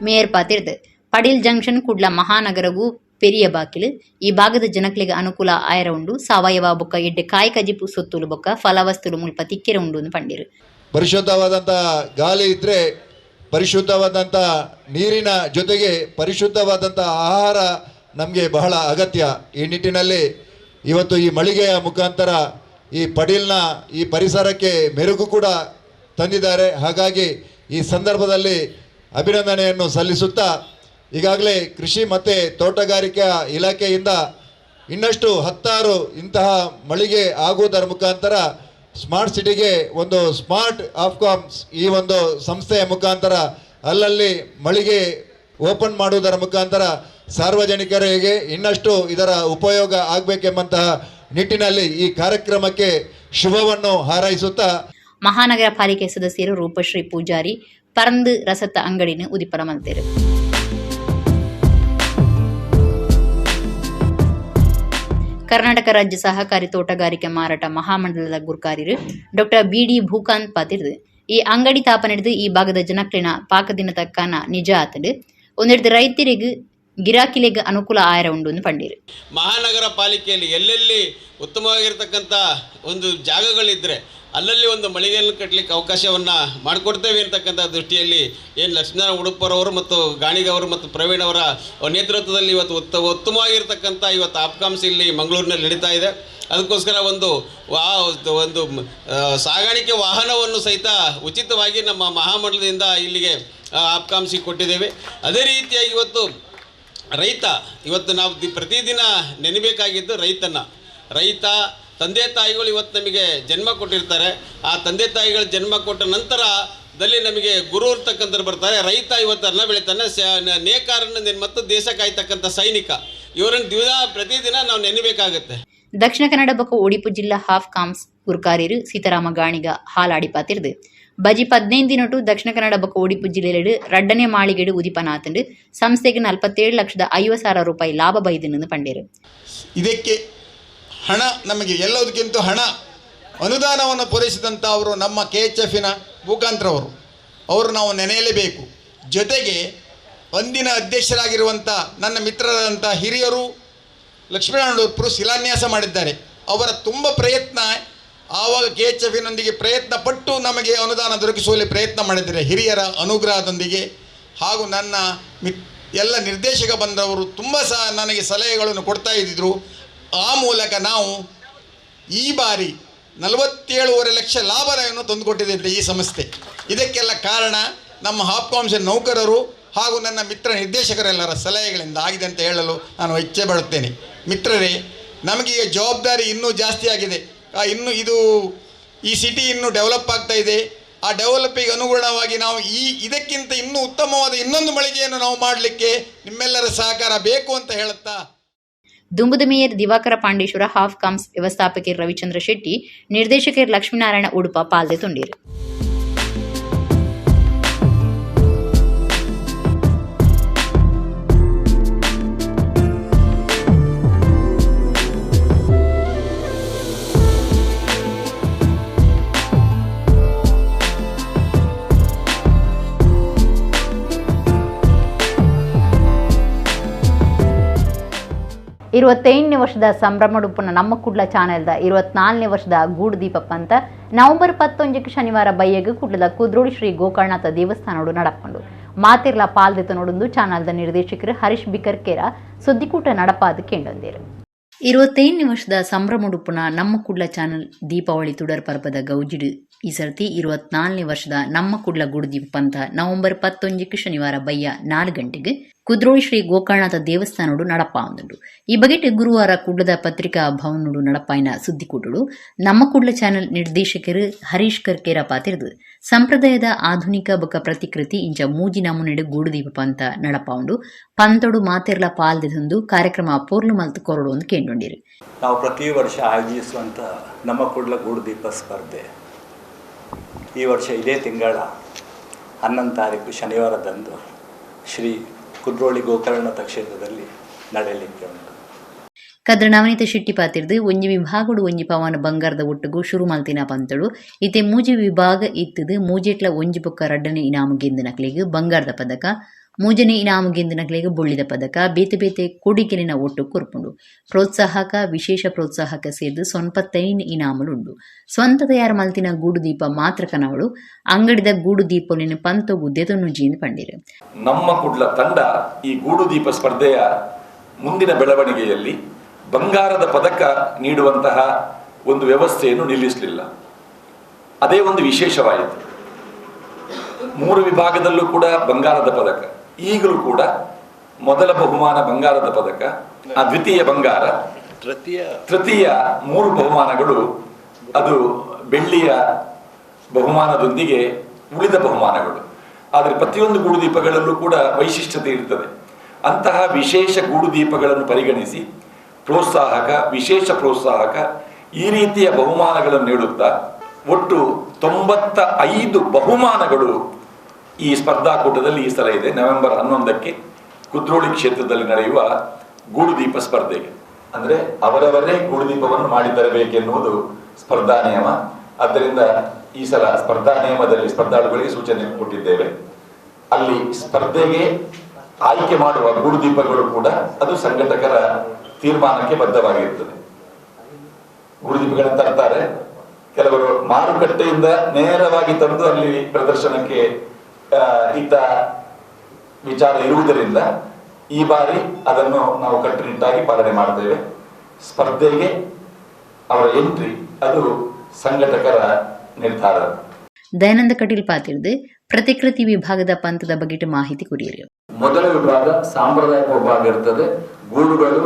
ಮೇಯರ್ ಪಾತಿರ್ದು ಪಡೀಲ್ ಜಂಕ್ಷನ್ ಕುಡ್ಲ ಮಹಾನಗರಗೂ ಪೆರಿಯ ಬಾಕಿಲು ಈ ಭಾಗದ ಜನಕ್ಲೆಗ್ ಅನುಕೂಲ ಆಯರ ಉಂಡು. ಸಾವಯವ ಬೊಕ್ಕ ಎಡ್ಡೆ ಕಾಯಿ ಕಜಿಪು ಸೊತ್ತುಲು ಬೊಕ್ಕ ಫಲವಸ್ತುಲು ಮುಲ್ಪ ತಿಕ್ಕೆರೆ ಉಂಡು ಅಂದ್ ಪಂಡಿರು. ಪರಿಶುದ್ಧವಾದಂಥ ಗಾಳಿ ಇದ್ರೆ ಪರಿಶುದ್ಧವಾದಂಥ ನೀರಿನ ಜೊತೆಗೆ ಪರಿಶುದ್ಧವಾದಂಥ ಆಹಾರ ನಮಗೆ ಬಹಳ ಅಗತ್ಯ. ಈ ನಿಟ್ಟಿನಲ್ಲಿ ಇವತ್ತು ಈ ಮಳಿಗೆಯ ಮುಖಾಂತರ ಈ ಪಡೀಲ್ನ ಈ ಪರಿಸರಕ್ಕೆ ಮೆರುಗು ಕೂಡ ತಂದಿದ್ದಾರೆ. ಹಾಗಾಗಿ ಈ ಸಂದರ್ಭದಲ್ಲಿ ಅಭಿನಂದನೆಯನ್ನು ಸಲ್ಲಿಸುತ್ತಾ, ಈಗಾಗಲೇ ಕೃಷಿ ಮತ್ತು ತೋಟಗಾರಿಕಾ ಇಲಾಖೆಯಿಂದ ಇನ್ನಷ್ಟು 10 ಇಂತಹ ಮಳಿಗೆ ಆಗುವುದರ ಮುಖಾಂತರ ಸ್ಮಾರ್ಟ್ ಸಿಟಿಗೆ ಒಂದು ಸ್ಮಾರ್ಟ್ ಆಫ್ಕಾಮ್ಸ್ ಈ ಒಂದು ಸಂಸ್ಥೆಯ ಮುಖಾಂತರ ಅಲ್ಲಲ್ಲಿ ಮಳಿಗೆ ಓಪನ್ ಮಾಡುವುದರ ಮುಖಾಂತರ ಸಾರ್ವಜನಿಕರಿಗೆ ಇನ್ನಷ್ಟು ಇದರ ಉಪಯೋಗ ಆಗಬೇಕೆಂಬಂತಹ ನಿಟ್ಟಿನಲ್ಲಿ ಈ ಕಾರ್ಯಕ್ರಮಕ್ಕೆ ಶುಭವನ್ನು ಹಾರೈಸುತ್ತಾ, ಮಹಾನಗರ ಪಾಲಿಕೆ ಸದಸ್ಯರು ರೂಪಶ್ರೀ ಪೂಜಾರಿ ಪರಂದು ರಸತ್ತ ಅಂಗಡಿನ ಉದಿಪನ ಮಲ್ತೇರು. ಕರ್ನಾಟಕ ರಾಜ್ಯ ಸಹಕಾರಿ ತೋಟಗಾರಿಕೆ ಮಾರಾಟ ಮಹಾಮಂಡಲದ ಗುರ್ಕಾರ್ಯರು ಡಾಕ್ಟರ್ ಬಿ.ಡಿ. ಭೂಕಾಂತ್ ಪಾತಿರ್ದು ಈ ಅಂಗಡಿ ತಾಪನೆಡ್ದು ಈ ಭಾಗದ ಜನಕ್ಲೆನ ಪಾಕದಿನ ತಕ್ಕನ ನಿಜ ಆತಂಡು ಒಂದೆಡ್ದು ರೈತರಿಗೆ ಗಿರಾಕಿಲೆಗ್ ಅನುಕೂಲ ಆಯರ ಉಂಡು ಅಂದ್ ಪಂಡಿರು. ಮಹಾನಗರ ಪಾಲಿಕೆಯಲ್ಲಿ ಎಲ್ಲೆಲ್ಲಿ ಉತ್ತಮವಾಗಿರ್ತಕ್ಕಂಥ ಒಂದು ಜಾಗಗಳಿದ್ರೆ ಅಲ್ಲಲ್ಲಿ ಒಂದು ಮಳಿಗೆಯನ್ನು ಕಟ್ಟಲಿಕ್ಕೆ ಅವಕಾಶವನ್ನು ಮಾಡಿಕೊಡ್ತೇವೆ ಅಂತಕ್ಕಂಥ ದೃಷ್ಟಿಯಲ್ಲಿ ಏನು ಲಕ್ಷ್ಮೀನಾರಾಯಣ ಉಡುಪರವರು ಮತ್ತು ಗಾಣಿಗವರು ಮತ್ತು ಪ್ರವೀಣ್ ಅವರ ನೇತೃತ್ವದಲ್ಲಿ ಇವತ್ತು ಉತ್ತಮವಾಗಿರ್ತಕ್ಕಂಥ ಇವತ್ತು ಆಪ್ಕಾಮ್ಸ್ ಇಲ್ಲಿ ಮಂಗಳೂರಿನಲ್ಲಿ ನಡೀತಾ ಇದೆ. ಅದಕ್ಕೋಸ್ಕರ ಒಂದು ಒಂದು ಸಾಗಾಣಿಕೆ ವಾಹನವನ್ನು ಸಹಿತ ಉಚಿತವಾಗಿ ನಮ್ಮ ಮಹಾಮಂಡಲದಿಂದ ಇಲ್ಲಿಗೆ ಆಪ್ಕಾಮ್ಸಿಗೆ ಕೊಟ್ಟಿದ್ದೇವೆ. ಅದೇ ರೀತಿಯಾಗಿ ಇವತ್ತು ರೈತ, ಇವತ್ತು ನಾವು ಪ್ರತಿದಿನ ನೆನಬೇಕಾಗಿದ್ದು ರೈತನ್ನು. ರೈತ ತಂದೆ ತಾಯಿಗಳು ಇವತ್ತು ನಮಗೆ ಜನ್ಮ ಕೊಟ್ಟಿರ್ತಾರೆ. ಆ ತಂದೆ ತಾಯಿಗಳು ಜನ್ಮ ಕೊಟ್ಟ ನಂತರದಲ್ಲಿ ನಮಗೆ ಗುರು ಅಂತಕ್ಕಂಥವ್ರು ಬರ್ತಾರೆ. ರೈತ ಇವತ್ತು ಅನ್ನ ಬೆಳಿತಾನೆ, ನೇಕಾರನ ಮತ್ತು ದೇಶ ಕಾಯ್ತಕ್ಕಂಥ ಸೈನಿಕ, ಇವರನ್ನು ಪ್ರತಿದಿನ ನಾವು ನೆನಬೇಕಾಗುತ್ತೆ. ದಕ್ಷಿಣ ಕನ್ನಡ ಬೊಕ್ಕ ಒಡಿಪು ಜಿಲ್ಲಾ ಹಾಫ್ ಕಾಮ್ಸ್ ಗುರ್ಕಾರ್ಯರು ಸೀತಾರಾಮ ಗಾಣಿಗ ಹಾಲಾಡಿ ಪಾತಿರ್ದು ಬಜಿ 15 ದಿನಟು ದಕ್ಷಿಣ ಕನ್ನಡ ಬೊಕ್ಕ ಒಡಿಪು ಜಿಲ್ಲೆಯಡು ರಡ್ಡನೇ ಮಾಳಿಗೆಡು ಉದಿಪನಾತಂಡು ಸಂಸ್ಥೆಗೆ 47,50,000 ರೂಪಾಯಿ ಲಾಭ ಬೈದಿನ ಪಂಡೇರು. ಇದಕ್ಕೆ ಹಣ ನಮಗೆ ಎಲ್ಲದಕ್ಕಿಂತ ಹಣ ಅನುದಾನವನ್ನು ಪೂರೈಸಿದಂಥ ಅವರು ನಮ್ಮ KHFನ ಭೂಕಾಂತ್ರವರು, ಅವರು ನಾವು ನೆನೆಯಲೇಬೇಕು. ಜೊತೆಗೆ ಅಂದಿನ ಅಧ್ಯಕ್ಷರಾಗಿರುವಂಥ ನನ್ನ ಮಿತ್ರರಾದಂಥ ಹಿರಿಯರು ಲಕ್ಷ್ಮೀನಾರಾಯಣ ಉಡುಪರು ಶಿಲಾನ್ಯಾಸ ಮಾಡಿದ್ದಾರೆ. ಅವರ ತುಂಬ ಪ್ರಯತ್ನ, ಆವಾಗ KHFನೊಂದಿಗೆ ಪ್ರಯತ್ನ ಪಟ್ಟು ನಮಗೆ ಅನುದಾನ ದೊರಕಿಸುವಲ್ಲಿ ಪ್ರಯತ್ನ ಮಾಡಿದ್ದಾರೆ ಹಿರಿಯರ ಅನುಗ್ರಹದೊಂದಿಗೆ. ಹಾಗೂ ನನ್ನ ಎಲ್ಲ ನಿರ್ದೇಶಕ ಬಂದವರು ತುಂಬ ಸಹ ನನಗೆ ಸಲಹೆಗಳನ್ನು ಕೊಡ್ತಾ ಇದ್ದಿದ್ರು. ಆ ಮೂಲಕ ನಾವು ಈ ಬಾರಿ 47.5 ಲಕ್ಷ ಲಾಭವನ್ನು ತಂದುಕೊಟ್ಟಿದೆ ಈ ಸಂಸ್ಥೆ. ಇದಕ್ಕೆಲ್ಲ ಕಾರಣ ನಮ್ಮ ಹಾಪ್ಕಾಮ್ಸ್ ನೌಕರರು ಹಾಗೂ ನನ್ನ ಮಿತ್ರ ನಿರ್ದೇಶಕರೆಲ್ಲರ ಸಲಹೆಗಳಿಂದ ಆಗಿದೆ ಅಂತ ಹೇಳಲು ನಾನು ಇಚ್ಛೆ ಪಡುತ್ತೇನೆ. ಮಿತ್ರರೇ, ನಮಗೀಗ ಜವಾಬ್ದಾರಿ ಇನ್ನೂ ಜಾಸ್ತಿ ಆಗಿದೆ. ಇನ್ನೂ ಇದು ಈ ಸಿಟಿ ಇನ್ನೂ ಡೆವಲಪ್ ಆಗ್ತಾ ಇದೆ. ಆ ಡೆವಲಪಿಗೆ ಅನುಗುಣವಾಗಿ ನಾವು ಇದಕ್ಕಿಂತ ಇನ್ನೂ ಉತ್ತಮವಾದ ಇನ್ನೊಂದು ಮಳಿಗೆಯನ್ನು ನಾವು ಮಾಡಲಿಕ್ಕೆ ನಿಮ್ಮೆಲ್ಲರ ಸಹಕಾರ ಬೇಕು ಅಂತ ಹೇಳುತ್ತಾ. ದುಂಬುದ ಮೇಯರ್ ದಿವಾಕರ ಪಾಂಡೇಶ್ವರ, ಹಾಫ್ ಕಾಮ್ಸ್ ವ್ಯವಸ್ಥಾಪಕರ್ ರವಿಚಂದ್ರ ಶೆಟ್ಟಿ, ನಿರ್ದೇಶಕರ್ ಲಕ್ಷ್ಮೀನಾರಾಯಣ ಉಡುಪ ಪಾಲ್ದೆ ತುಂಡೀರು. 25ನೇ ವರ್ಷದ ಸಂಭ್ರಮಡುಪ್ಪುನ ನಮ್ಮ ಕುಡ್ಲ ಚಾನೆಲ್ದ 24ನೇ ವರ್ಷದ ಗೂಡು ದೀಪಪ್ಪ ಅಂತ ನವೆಂಬರ್ 11 ಶನಿವಾರ ಬಯ್ಯಗ್ ಕುಡ್ಲದ ಕುದ್ರೋಳಿ ಶ್ರೀ ಗೋಕರ್ಣನಾಥ ದೇವಸ್ಥಾನೋಡು ನಡಪುಂಡು. ಮಾತಿರ್ಲ ಪಾಲ್ದೆತ ನೋಡುಂದು ಚಾನೆಲ್ದ ನಿರ್ದೇಶಕರು ಹರೀಶ್ ಬಿಕರ್ಕೇರ ಸುದ್ದಿಕೂಟ ನಡಪಾದ ಕೇಂಡೊಂದಿರು. 25ನೇ ವರ್ಷದ ಸಂಭ್ರಮಡುಪ್ಪುನ ನಮ್ಮ ಕುಡ್ಲ ಚಾನೆಲ್ ದೀಪಾವಳಿ ತುಡರ್ ಪರ್ಬದ ಗೌಜಿಡು ಈ ಸರ್ತಿ 24ನೇ ವರ್ಷದ ನಮ್ಮ ಕುಡ್ಲ ಗೂಡು ದೀಪಪ್ಪ ಅಂತ ನವೆಂಬರ್ 11 ಶನಿವಾರ ಬಯ್ಯ 4 ಗಂಟೆಗೆ ಕುದ್ರೋಳಿ ಶ್ರೀ ಗೋಕರ್ಣನಾಥ ದೇವಸ್ಥಾನೋಡು ನಡಪ ಒಂದುಂಡು. ಈ ಬಗೆಟ್ ಗುರುವಾರ ಕುಡ್ಲದ ಪತ್ರಿಕಾ ಭವನೋಡು ನಡಪಾಯಿನ ಸುದ್ದಿಕೂಟಡು ನಮ್ಮ ಕುಡ್ಲ ಚಾನೆಲ್ ನಿರ್ದೇಶಕರು ಹರೀಶ್ ಕರ್ಕೇರ ಪಾತಿರ್ದು ಸಂಪ್ರದಾಯದ ಆಧುನಿಕ ಬೊಕ ಪ್ರತಿಕೃತಿ ಇಂಚ ಮೂಜಿ ನಮೂನೆಡು ಗೂಡುದೀಪ ಪಂತ ನಡಪಾವುಂಡು. ಪಂತೊಡು ಮಾತೆರ್ಲ ಪಾಲ್ದೆದೊಂದು ಕಾರ್ಯಕ್ರಮ ಪೋರ್ಲು ಮಲ್ತು ಕೊರಡು ಒಂದು ಕೇಂಡೊಂಡಿರು. ನಾವು ಪ್ರತಿ ವರ್ಷ ಆಯೋಜಿಸುವಂಥ ನಮ್ಮ ಕುಡ್ಲ ಗೂಡುದೀಪ ಸ್ಪರ್ಧೆ ಈ ವರ್ಷ ಇದೇ ತಿಂಗಳ 11 ತಾರೀಕು ಶನಿವಾರದಂದು ಶ್ರೀ ಕುದ್ರೋಳಿ ಗೋಕರ್ಣನಾಥ ಕ್ಷೇತ್ರದಲ್ಲಿ ನಡೆಯಲಿಕ್ಕೆ ಉಂಟು. ಕದ್ರ ನವನೀತ ಶೆಟ್ಟಿ ಪಾತಿರ್ದು ಒಂಜಿ ವಿಭಾಗಡು ಒಂಜಿ ಪವನ ಬಂಗಾರದ ಒಟ್ಟುಗು ಶುರು ಮಲ್ತಿನ ಪಂತಳು ಇತ್ತೆ ಮೂಜಿ ವಿಭಾಗ ಇತ್ತದು ಮೂಜೆಟ್ಲ ಒಂಜಿ ಬೊಕ್ಕ ರಡ್ಡನೆ ಇನಾಮು ಗೆಂದು ನಕ್ಲೆಗ್ ಬಂಗಾರದ ಪದಕ, ಮೂಜನೆ ಇನಾಮು ಗೆಂದು ನಕ್ಲೆಗ್ ಬೊಳ್ಳಿದ ಪದಕ, ಬೇತೆ ಬೇತೆ ಕೊಡಿಕೆಲಿನ ಒಟ್ಟು ಕೊರ್ಪುಂಡು. ಪ್ರೋತ್ಸಾಹಕ ವಿಶೇಷ ಪ್ರೋತ್ಸಾಹಕ ಸೇರ್ದು 95 ಇನಾಮುಲುಂಡು. ಸ್ವಂತ ತಯಾರು ಮಲ್ತಿನ ಗೂಡು ದೀಪ ಮಾತ್ರ ಕನವಳು ಅಂಗಡಿದ ಗೂಡು ದೀಪಲಿನ ಪಂತೊಗು ದೆತೊನುಜಿ ಪಂಡಿರು. ನಮ್ಮ ಕುಡ್ಲ ತಂಡ ಈ ಗೂಡು ದೀಪ ಸ್ಪರ್ಧೆಯ ಮುಂದಿನ ಬೆಳವಣಿಗೆಯಲ್ಲಿ ಬಂಗಾರದ ಪದಕ ನೀಡುವಂತಹ ಒಂದು ವ್ಯವಸ್ಥೆಯನ್ನು ನಿಲ್ಲಿಸಲಿಲ್ಲ. ಅದೇ ಒಂದು ವಿಶೇಷವಾಯಿತು. 3 ವಿಭಾಗದಲ್ಲೂ ಕೂಡ ಬಂಗಾರದ ಪದಕ, ಈಗಲೂ ಕೂಡ ಮೊದಲ ಬಹುಮಾನ ಬಂಗಾರದ ಪದಕ, ಆ ದ್ವಿತೀಯ ಬಂಗಾರ, ತೃತೀಯ 3 ಬಹುಮಾನಗಳು ಅದು ಬೆಳ್ಳಿಯ ಬಹುಮಾನದೊಂದಿಗೆ ಉಳಿದ ಬಹುಮಾನಗಳು. ಆದರೆ ಪ್ರತಿಯೊಂದು ಗೂಡುದೀಪಗಳಲ್ಲೂ ಕೂಡ ವೈಶಿಷ್ಟ್ಯತೆ ಇರ್ತದೆ. ಅಂತಹ ವಿಶೇಷ ಗೂಡುದೀಪಗಳನ್ನು ಪರಿಗಣಿಸಿ ಪ್ರೋತ್ಸಾಹಕ, ವಿಶೇಷ ಪ್ರೋತ್ಸಾಹಕ ಈ ರೀತಿಯ ಬಹುಮಾನಗಳನ್ನು ನೀಡುತ್ತಾ ಒಟ್ಟು 95 ಬಹುಮಾನಗಳು ಈ ಸ್ಪರ್ಧಾಕೂಟದಲ್ಲಿ ಈ ಸಲ ಇದೆ. ನವೆಂಬರ್ 11ಕ್ಕೆ ಕುದ್ರೋಳಿ ಕ್ಷೇತ್ರದಲ್ಲಿ ನಡೆಯುವ ಗೂಡುದೀಪ ಸ್ಪರ್ಧೆಗೆ, ಅಂದರೆ ಅವರವರೇ ಗೂಡುದೀಪವನ್ನು ಮಾಡಿ ತರಬೇಕೆನ್ನುವುದು ಸ್ಪರ್ಧಾ ನಿಯಮ. ಆದ್ದರಿಂದ ಈ ಸಲ ಸ್ಪರ್ಧಾ ನಿಯಮದಲ್ಲಿ ಸ್ಪರ್ಧಾಳುಗಳಿಗೆ ಸೂಚನೆ ಕೊಟ್ಟಿದ್ದೇವೆ. ಅಲ್ಲಿ ಸ್ಪರ್ಧೆಗೆ ಆಯ್ಕೆ ಮಾಡುವ ಗೂಡುದೀಪಗಳು ಕೂಡ ಅದು ಸಂಘಟಕರ ತೀರ್ಮಾನಕ್ಕೆ ಬದ್ಧವಾಗಿರ್ತದೆ. ಗೂಡುದೀಪಗಳನ್ನು ತರ್ತಾರೆ ಕೆಲವರು, ಮಾರುಕಟ್ಟೆಯಿಂದ ನೇರವಾಗಿ ತಂದು ಅಲ್ಲಿ ಪ್ರದರ್ಶನಕ್ಕೆ ಇಟ್ಟ ವಿಚಾರ ಇರುವುದರಿಂದ ಈ ಬಾರಿ ಅದನ್ನು ನಾವು ಕಟ್ಟುನಿಟ್ಟಾಗಿ ಪಾಲನೆ ಮಾಡ್ತೇವೆ. ಸ್ಪರ್ಧೆಗೆ ಅವರ ಎಂಟ್ರಿ ಅದು ಸಂಘಟಕರ ನಿರ್ಧಾರ. ದಯಾನಂದ ಕಟೀಲ್ ಪಾತಿರ್ದು ಪ್ರತಿಕೃತಿ ವಿಭಾಗದ ಪಂಥದ ಬಗೆಟ್ ಮಾಹಿತಿ ಕೊರಿಯರು. ಮೊದಲ ವಿಭಾಗ ಸಾಂಪ್ರದಾಯಿಕ ವಿಭಾಗ ಇರ್ತದೆ. ಗೂಡುಗಳು,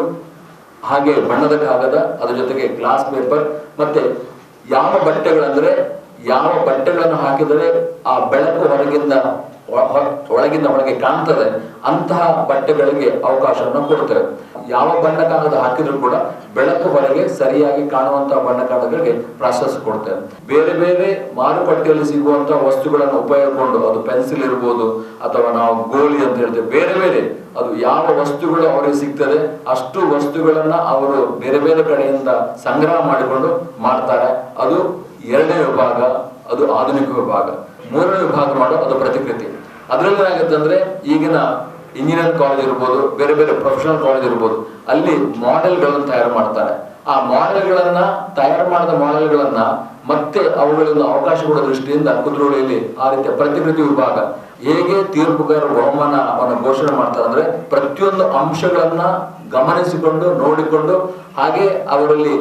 ಹಾಗೆ ಬಣ್ಣದ ಕಾಗದ, ಅದರ ಜೊತೆಗೆ ಗ್ಲಾಸ್ ಪೇಪರ್, ಮತ್ತೆ ಯಾವ ಬಟ್ಟೆಗಳಂದ್ರೆ ಯಾವ ಬಟ್ಟೆಗಳನ್ನು ಹಾಕಿದರೆ ಆ ಬೆಳಕು ಹೊರಗಿಂದ ಒಳಗಿಂದ ಹೊರಗೆ ಕಾಣ್ತದೆ ಅಂತಹ ಬಟ್ಟೆಗಳಿಗೆ ಅವಕಾಶವನ್ನು ಕೊಡ್ತೇವೆ. ಯಾವ ಬಣ್ಣ ಕಾಗದ ಹಾಕಿದ್ರು ಕೂಡ ಬೆಳಕು ಹೊರಗೆ ಸರಿಯಾಗಿ ಕಾಣುವಂತಹ ಬಣ್ಣ ಕಾಗದಗಳಿಗೆ ಪ್ರಾಶಸ್ತ್ಯ ಕೊಡ್ತೇವೆ. ಬೇರೆ ಬೇರೆ ಮಾರುಕಟ್ಟೆಯಲ್ಲಿ ಸಿಗುವಂತಹ ವಸ್ತುಗಳನ್ನು ಉಪಯೋಗಕೊಂಡು, ಅದು ಪೆನ್ಸಿಲ್ ಇರ್ಬೋದು ಅಥವಾ ನಾವು ಗೋಲಿ ಅಂತ ಹೇಳ್ತೇವೆ, ಬೇರೆ ಬೇರೆ ಅದು ಯಾವ ವಸ್ತುಗಳು ಅವರಿಗೆ ಸಿಗ್ತದೆ ಅಷ್ಟು ವಸ್ತುಗಳನ್ನ ಅವರು ಬೇರೆ ಬೇರೆ ಕಡೆಯಿಂದ ಸಂಗ್ರಹ ಮಾಡಿಕೊಂಡು ಮಾಡ್ತಾರೆ. ಅದು ಎರಡನೇ ವಿಭಾಗ, ಅದು ಆಧುನಿಕ ವಿಭಾಗ. ಮೂರನೇ ವಿಭಾಗ ಮಾಡೋ ಅದು ಪ್ರತಿಕೃತಿ. ಅದರಲ್ಲಿ ಏನಾಗುತ್ತೆ ಅಂದ್ರೆ ಈಗಿನ ಇಂಜಿನಿಯರಿಂಗ್ ಕಾಲೇಜ್ ಇರ್ಬೋದು, ಬೇರೆ ಬೇರೆ ಪ್ರೊಫೆಷನಲ್ ಕಾಲೇಜ್ ಇರ್ಬೋದು, ಅಲ್ಲಿ ಮಾಡೆಲ್ಗಳನ್ನು ತಯಾರು ಮಾಡ್ತಾರೆ. ಆ ಮಾಡೆಲ್ಗಳನ್ನ ತಯಾರು ಮಾಡಿದ ಮಾಡೆಲ್ಗಳನ್ನ ಮತ್ತೆ ಅವುಗಳಿಂದ ಅವಕಾಶ ಕೊಡೋ ದೃಷ್ಟಿಯಿಂದ ಕುದ್ರೋಳಿಯಲ್ಲಿ ಆ ರೀತಿಯ ಪ್ರತಿಕೃತಿ ವಿಭಾಗ ಹೇಗೆ ತೀರ್ಪುಗಾರರು ಬಹುಮಾನವನ್ನು ಘೋಷಣೆ ಮಾಡ್ತಾರೆ ಅಂದ್ರೆ ಪ್ರತಿಯೊಂದು ಅಂಶಗಳನ್ನ ಗಮನಿಸಿಕೊಂಡು ನೋಡಿಕೊಂಡು ಹಾಗೆ ಅವರಲ್ಲಿ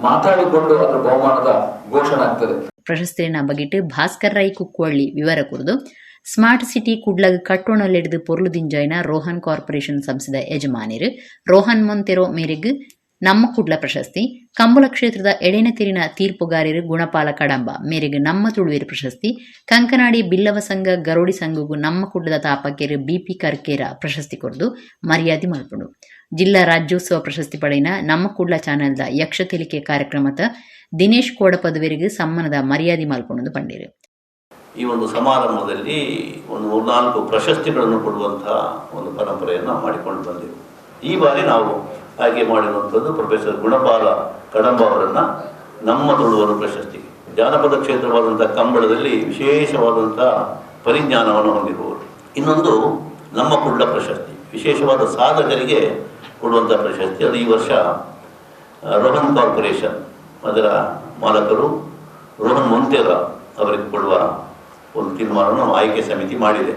ಮಾತಾಡಿಕೊಂಡು ಅದರ ಬಹುಮಾನದ ಘೋಷಣೆ ಆಗ್ತದೆ. ಪ್ರಶಸ್ತಿಯನ್ನ ಬಗೆಟ್ ಭಾಸ್ಕರ್ ರೈ ಕುಕ್ಕುವಳ್ಳಿ ವಿವರ ಕುರಿದು ಸ್ಮಾರ್ಟ್ ಸಿಟಿ ಕುಡ್ಲಗ್ ಕಟ್ಟೋಣಲ್ಲಿಡಿದು ಪೊರ್ಲುದಿಂಜಾಯ್ನ ರೋಹನ್ ಕಾರ್ಪೊರೇಷನ್ ಸಂಸ್ಥೆದ ಯಜಮಾನಿರು ರೋಹನ್ ಮೊಂತೆರೋ ಮೇರೆಗ್ ನಮ್ಮ ಕುಡ್ಲ ಪ್ರಶಸ್ತಿ, ಕಂಬುಲ ಕ್ಷೇತ್ರದ ಎಳೆನ ತಿರಿನ ತೀರ್ಪುಗಾರರು ಗುಣಪಾಲ ಕಡಂಬ ಮೇರೆಗೆ ನಮ್ಮ ತುಳುವೇರು ಪ್ರಶಸ್ತಿ, ಕಂಕನಾಡಿ ಬಿಲ್ಲವ ಸಂಘ ಗರೋಡಿ ಸಂಘಗೂ ನಮ್ಮ ಕುಡ್ಲದ ತಾಪಕೇರು ಬಿಪಿ ಕರ್ಕೇರ ಪ್ರಶಸ್ತಿ ಕೊರದು ಮರ್ಯಾದೆ ಮಲ್ಪುಂಡು. ಜಿಲ್ಲಾ ರಾಜ್ಯೋತ್ಸವ ಪ್ರಶಸ್ತಿ ಪಡೆಯಿನ ನಮ್ಮ ಕುಡ್ಲ ಚಾನೆಲ್ದ ಯಕ್ಷ ತೆಲಿಕೆ ಕಾರ್ಯಕ್ರಮದ ದಿನೇಶ್ ಕೋಡಪದುವೆರಿಗೆ ಸಮ್ಮಾನದ ಮರ್ಯಾದೆ ಮಲ್ಪುಂಡು ಪಂಡೇರು. ಈ ಒಂದು ಸಮಾರಂಭದಲ್ಲಿ ಒಂದು 3-4 ಪ್ರಶಸ್ತಿಗಳನ್ನು ಕೊಡುವಂತಹ ಒಂದು ಪರಂಪರೆಯನ್ನು ಮಾಡಿಕೊಂಡು ಬಂದೆವು. ಈ ಬಾರಿ ನಾವು ಆಯ್ಕೆ ಮಾಡಿರುವಂಥದ್ದು ಪ್ರೊಫೆಸರ್ ಗುಣಪಾಲ ಕಡಂಬ ಅವರನ್ನು ನಮ್ಮ ತುಳುವರು ಪ್ರಶಸ್ತಿ. ಜಾನಪದ ಕ್ಷೇತ್ರವಾದಂಥ ಕಂಬಳದಲ್ಲಿ ವಿಶೇಷವಾದಂಥ ಪರಿಜ್ಞಾನವನ್ನು ಹೊಂದಿರುವವರು. ಇನ್ನೊಂದು ನಮ್ಮ ಕುಡ್ಲ ಪ್ರಶಸ್ತಿ, ವಿಶೇಷವಾದ ಸಾಧಕರಿಗೆ ಕೊಡುವಂಥ ಪ್ರಶಸ್ತಿ. ಅದು ಈ ವರ್ಷ ರೋಹನ್ ಕಾರ್ಪೊರೇಷನ್ ಅದರ ಮಾಲಕರು ರೋಹನ್ ಮೊಂತೇರ ಅವರಿಗೆ ಕೊಡುವ ಒಂದು ತೀರ್ಮಾನವನ್ನು ಆಯ್ಕೆ ಸಮಿತಿ ಮಾಡಿದೆ.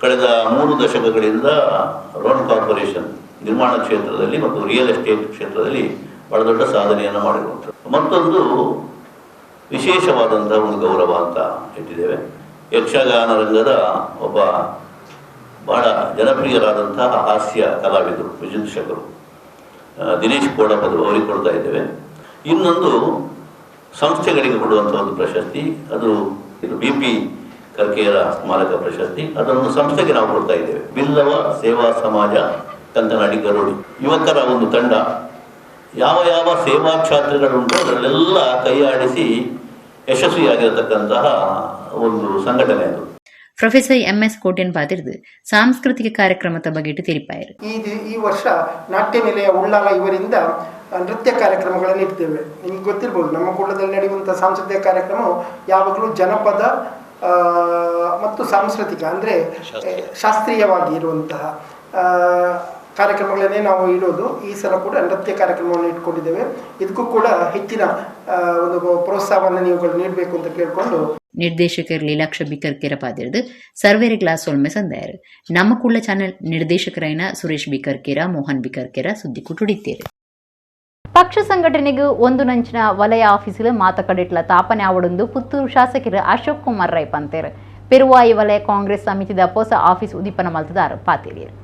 ಕಳೆದ 3 ದಶಕಗಳಿಂದ ರೋಹನ್ ಕಾರ್ಪೊರೇಷನ್ ನಿರ್ಮಾಣ ಕ್ಷೇತ್ರದಲ್ಲಿ ಮತ್ತು ರಿಯಲ್ ಎಸ್ಟೇಟ್ ಕ್ಷೇತ್ರದಲ್ಲಿ ಬಹಳ ದೊಡ್ಡ ಸಾಧನೆಯನ್ನು ಮಾಡಿರುವಂಥದ್ದು. ಮತ್ತೊಂದು ವಿಶೇಷವಾದಂಥ ಒಂದು ಗೌರವ ಅಂತ ಇಟ್ಟಿದ್ದೇವೆ. ಯಕ್ಷಗಾನ ರಂಗದ ಒಬ್ಬ ಬಹಳ ಜನಪ್ರಿಯರಾದಂತಹ ಹಾಸ್ಯ ಕಲಾವಿದರು, ವಿದ್ಯುತ್ಷಕರು ದಿನೇಶ್ ಕೋಡಪದರು ಅವರಿಗೆ ಕೊಡ್ತಾ ಇದ್ದೇವೆ. ಇನ್ನೊಂದು ಸಂಸ್ಥೆಗಳಿಗೆ ಕೊಡುವಂಥ ಒಂದು ಪ್ರಶಸ್ತಿ, ಅದು ಬಿ ಪಿ ಕರ್ಕೇರ ಸ್ಮಾರಕ ಪ್ರಶಸ್ತಿ. ಅದನ್ನು ಸಂಸ್ಥೆಗೆ ನಾವು ಕೊಡ್ತಾ ಇದ್ದೇವೆ. ಬಿಲ್ಲವ ಸೇವಾ ಸಮಾಜ ಕಂಕನಾಡಿ ಗರೋಡಿ ಯುವಕರ ಒಂದು ತಂಡ ಯಾವ ಯಾವ ಸೇವಾ ಕ್ಷೇತ್ರಗಳುಂಟು ಅದರಲ್ಲೆಲ್ಲ ಕೈಯಾಡಿಸಿ ಯಶಸ್ವಿಯಾಗಿರತಕ್ಕಂತಹ ಒಂದು ಸಂಘಟನೆ ಅದು. ಪ್ರೊಫೆಸರ್ ಎಂಎಸ್ ಕೋಟೆನ್ ಪಾತಿರ್ದು ಸಾಂಸ್ಕೃತಿಕ ಕಾರ್ಯಕ್ರಮದ ಬಗ್ಗೆ ತಿಳಿಪಾಯರು. ಈ ವರ್ಷ ನಾಟ್ಯ ನಿಲಯ ಉಳ್ಳಾಲ ಇವರಿಂದ ನೃತ್ಯ ಕಾರ್ಯಕ್ರಮಗಳನ್ನು ಇಡ್ತೇವೆ. ನಿಮ್ಗೆ ಗೊತ್ತಿರ್ಬೋದು, ನಮ್ಮ ಕುಡ್ಲದಲ್ಲಿ ನಡೆಯುವಂಥ ಸಾಂಸ್ಕೃತಿಕ ಕಾರ್ಯಕ್ರಮವು ಯಾವಾಗಲೂ ಜನಪದ ಮತ್ತು ಸಾಂಸ್ಕೃತಿಕ ಅಂದರೆ ಶಾಸ್ತ್ರೀಯವಾಗಿ ಇರುವಂತಹ ಕಾರ್ಯಕ್ರಮಗಳನ್ನೇ ನಾವು ಇಡೋದು. ಈ ಸಲ ಕೂಡ ನೃತ್ಯ ಕಾರ್ಯಕ್ರಮವನ್ನು ಇಟ್ಕೊಂಡಿದ್ದೇವೆ. ಇದಕ್ಕೂ ಕೂಡ ಹೆಚ್ಚಿನ ಒಂದು ಪ್ರೋತ್ಸಾಹವನ್ನು ನೀವುಗಳು ನೀಡಬೇಕು ಅಂತ ಕೇಳಿಕೊಂಡು ನಿರ್ದೇಶಕರು ಲೀಲಾಕ್ಷ ಬಿಕರ್ಕೆರ ಪಾದಿರ್ದು ಸರ್ವೇರ ಗ್ಲಾಸ್ ಒಲ್ಮೆ ಸಂದಾಯರು. ನಮ್ಮ ಕುಳ್ಳ ಚಾನೆಲ್ ನಿರ್ದೇಶಕರೈನ ಸುರೇಶ್ ಬಿಕರ್ಕೆರ, ಮೋಹನ್ ಬಿಕರ್ಕೆರ ಸುದ್ದಿ ಕುಟುಡಿತ್ತೇರು. ಪಕ್ಷ ಸಂಘಟನೆಗೂ ಒಂದು ನಂಚಿನ ವಲಯ ಆಫೀಸಿಲು ಮಾತಕಡಿಟ್ಲ ತಾಪನೆ ಆವಡೊಂದು ಪುತ್ತೂರು ಶಾಸಕರು ಅಶೋಕ್ ಕುಮಾರ್ ರೈ ಪಂತೇರು. ಪೆರುವಾಯಿ ವಲಯ ಕಾಂಗ್ರೆಸ್ ಸಮಿತಿದ ಹೊಸ ಆಫೀಸ್ ಉದೀಪನ ಮಲ್ತದಾರು ಪಾತೇರಿಯರು.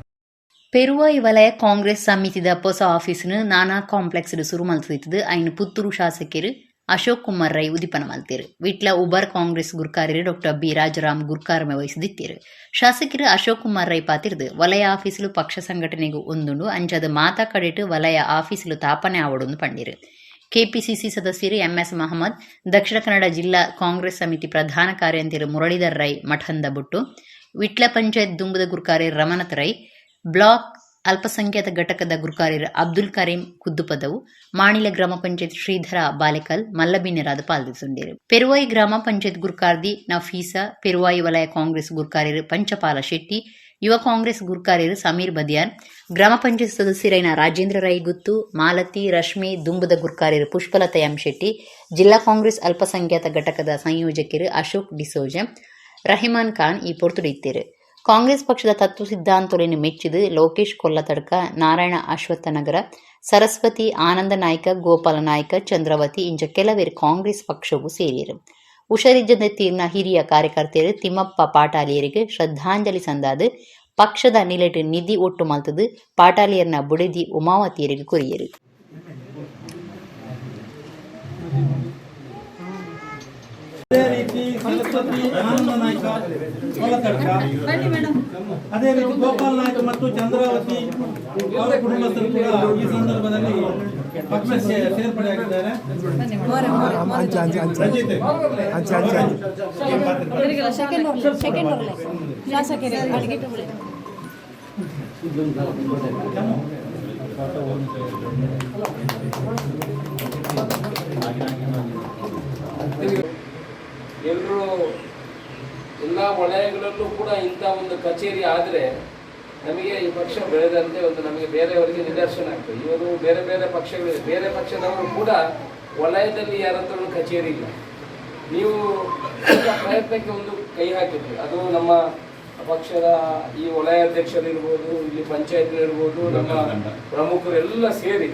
ಪೆರುವಾಯಿ ವಲಯ ಕಾಂಗ್ರೆಸ್ ಸಮಿತಿದ ಹೊಸ ಆಫೀಸ್ನು ನಾನಾ ಕಾಂಪ್ಲೆಕ್ಸ್ ಸುರು ಮಲ್ತಿದ್ದು ಐನು ಪುತ್ತೂರು ಶಾಸಕರು ಅಶೋಕ್ ಕುಮಾರ್ ರೈ ಉದೀಪನ ಮಲ್ತೇರು. ವಿಟ್ಲ ಉಬರ್ ಕಾಂಗ್ರೆಸ್ ಗುರ್ಕಾರ್ಯರು ಡಾಕ್ಟರ್ ಬಿ ರಾಜರಾಮ್ ಗುರ್ಕಾರ್ಮೆ ವಹಿಸಿದಿತ್ತೇರು. ಶಾಸಕರು ಅಶೋಕ್ ಕುಮಾರ್ ರೈ ಪಾತಿರ್ದು ವಲಯ ಆಫೀಸುಲು ಪಕ್ಷ ಸಂಘಟನೆಗೂ ಒಂದುಂಡು ಅಂಚಾದ ಮಾತಾ ಕಡೆಟು ವಲಯ ಆಫೀಸುಲು ತಾಪನೆ ಆವಡೊಂದು ಪಂಡಿರು. ಕೆಪಿಸಿಸಿ ಸದಸ್ಯರು ಎಂಎಸ್ ಮಹಮ್ಮದ್, ದಕ್ಷಿಣ ಕನ್ನಡ ಜಿಲ್ಲಾ ಕಾಂಗ್ರೆಸ್ ಸಮಿತಿ ಪ್ರಧಾನ ಕಾರ್ಯಂತಿರು ಮುರಳೀಧರ್ ರೈ ಮಠಂದ ಬುಟ್ಟು, ವಿಟ್ಲ ಪಂಚಾಯತ್ ದುಂಬುದ ಗುರ್ಕಾರ್ಯರು ರಮಣತ್ ರೈ, ಬ್ಲಾಕ್ ಅಲ್ಪಸಂಖ್ಯಾತ ಘಟಕದ ಗುರ್ಕಾರ್ಯರು ಅಬ್ದುಲ್ ಕರೀಂ ಕುದ್ದುಪದವು, ಮಾಣಿಲ ಗ್ರಾಮ ಪಂಚಾಯತ್ ಶ್ರೀಧರ ಬಾಲೆಕಲ್ ಮಲ್ಲಬಿನ್ಯರಾದ ಪಾಲ್ದಿಸುಂಡೇರು. ಪೆರುವಾಯಿ ಗ್ರಾಮ ಪಂಚಾಯತ್ ಗುರ್ಕಾರ್ದಿ ನಫೀಸಾ, ಪೆರುವಾಯಿ ವಲಯ ಕಾಂಗ್ರೆಸ್ ಗುರ್ಕಾರ್ಯರು ಪಂಚಪಾಲ ಶೆಟ್ಟಿ, ಯುವ ಕಾಂಗ್ರೆಸ್ ಗುರ್ಕಾರ್ಯರು ಸಮೀರ್ ಬದಿಯಾನ್, ಗ್ರಾಮ ಪಂಚಾಯತ್ ಸದಸ್ಯರೈನ ರಾಜೇಂದ್ರ ರೈ ಗುತ್ತು, ಮಾಲತಿ, ರಶ್ಮಿ, ದುಂಬುದ ಗುರ್ಕಾರ್ಯರು ಪುಷ್ಪಲತಾ ಎಂ ಶೆಟ್ಟಿ, ಜಿಲ್ಲಾ ಕಾಂಗ್ರೆಸ್ ಅಲ್ಪಸಂಖ್ಯಾತ ಘಟಕದ ಸಂಯೋಜಕರು ಅಶೋಕ್ ಡಿಸೋಜ, ರಹಿಮಾನ್ ಖಾನ್ ಈ ಪೊರ್ತುಡಿತ್ತೇರು. ಕಾಂಗ್ರೆಸ್ ಪಕ್ಷದ ತತ್ವ ಸಿದ್ಧಾಂತಗಳನ್ನು ಮೆಚ್ಚಿದು ಲೋಕೇಶ್ ಕೊಲ್ಲತಡ್ಕ, ನಾರಾಯಣ ಅಶ್ವತ್ಥನಗರ, ಸರಸ್ವತಿ, ಆನಂದ ನಾಯ್ಕ, ಗೋಪಾಲ ನಾಯ್ಕ, ಚಂದ್ರವತಿ ಇಂಚ ಕೆಲವೇರು ಕಾಂಗ್ರೆಸ್ ಪಕ್ಷವೂ ಸೇರಿಯರು. ಹುಷಾರಿಜ್ಜದ ತೀರ್ನ ಹಿರಿಯ ಕಾರ್ಯಕರ್ತೆಯರು ತಿಮ್ಮಪ್ಪ ಪಾಟಾಲಿಯರಿಗೆ ಶ್ರದ್ಧಾಂಜಲಿ ಸಂದಾದು ಪಕ್ಷದ ನಿಲೆಟು ನಿಧಿ ಒಟ್ಟು ಮಲ್ತದು ಪಾಟಾಲಿಯರ್ನ ಬುಡೆದಿ ಉಮಾವತಿಯರಿಗೆ ಕೊರಿಯರು. ಅದೇ ರೀತಿ ಸರಸ್ವತಿ, ಆನಂದ ನಾಯ್ಕ ಕೊಲ್ಲತಡ್ಕ, ಅದೇ ರೀತಿ ಗೋಪಾಲ್ ನಾಯ್ಕ ಮತ್ತು ಚಂದ್ರಾವತಿ ಅವರ ಕುಟುಂಬಸ್ಥರು ಕೂಡ ಈ ಸಂದರ್ಭದಲ್ಲಿ ಪಕ್ಷಕ್ಕೆ ಸೇರ್ಪಡೆಯಾಗಿದ್ದಾರೆ. ಎಲ್ಲರೂ ಎಲ್ಲ ವಲಯಗಳಲ್ಲೂ ಕೂಡ ಇಂಥ ಒಂದು ಕಚೇರಿ ಆದರೆ ನಮಗೆ ಈ ಪಕ್ಷ ಬೆಳೆದಂತೆ ಒಂದು ನಮಗೆ ಬೇರೆಯವರಿಗೆ ನಿದರ್ಶನ ಆಗ್ತದೆ. ಇವರು ಬೇರೆ ಬೇರೆ ಪಕ್ಷಗಳಿದೆ, ಬೇರೆ ಪಕ್ಷದವರು ಕೂಡ ವಲಯದಲ್ಲಿ ಯಾರತ್ರ ಕಚೇರಿ ಇಲ್ಲ. ನೀವು ಪ್ರಯತ್ನಕ್ಕೆ ಒಂದು ಕೈ ಹಾಕಿದ್ರಿ, ಅದು ನಮ್ಮ ಪಕ್ಷದ ಈ ವಲಯ ಅಧ್ಯಕ್ಷರಿರ್ಬೋದು, ಇಲ್ಲಿ ಪಂಚಾಯತ್ಗಳಿರ್ಬೋದು, ನಮ್ಮ ಪ್ರಮುಖರೆಲ್ಲ ಸೇರಿ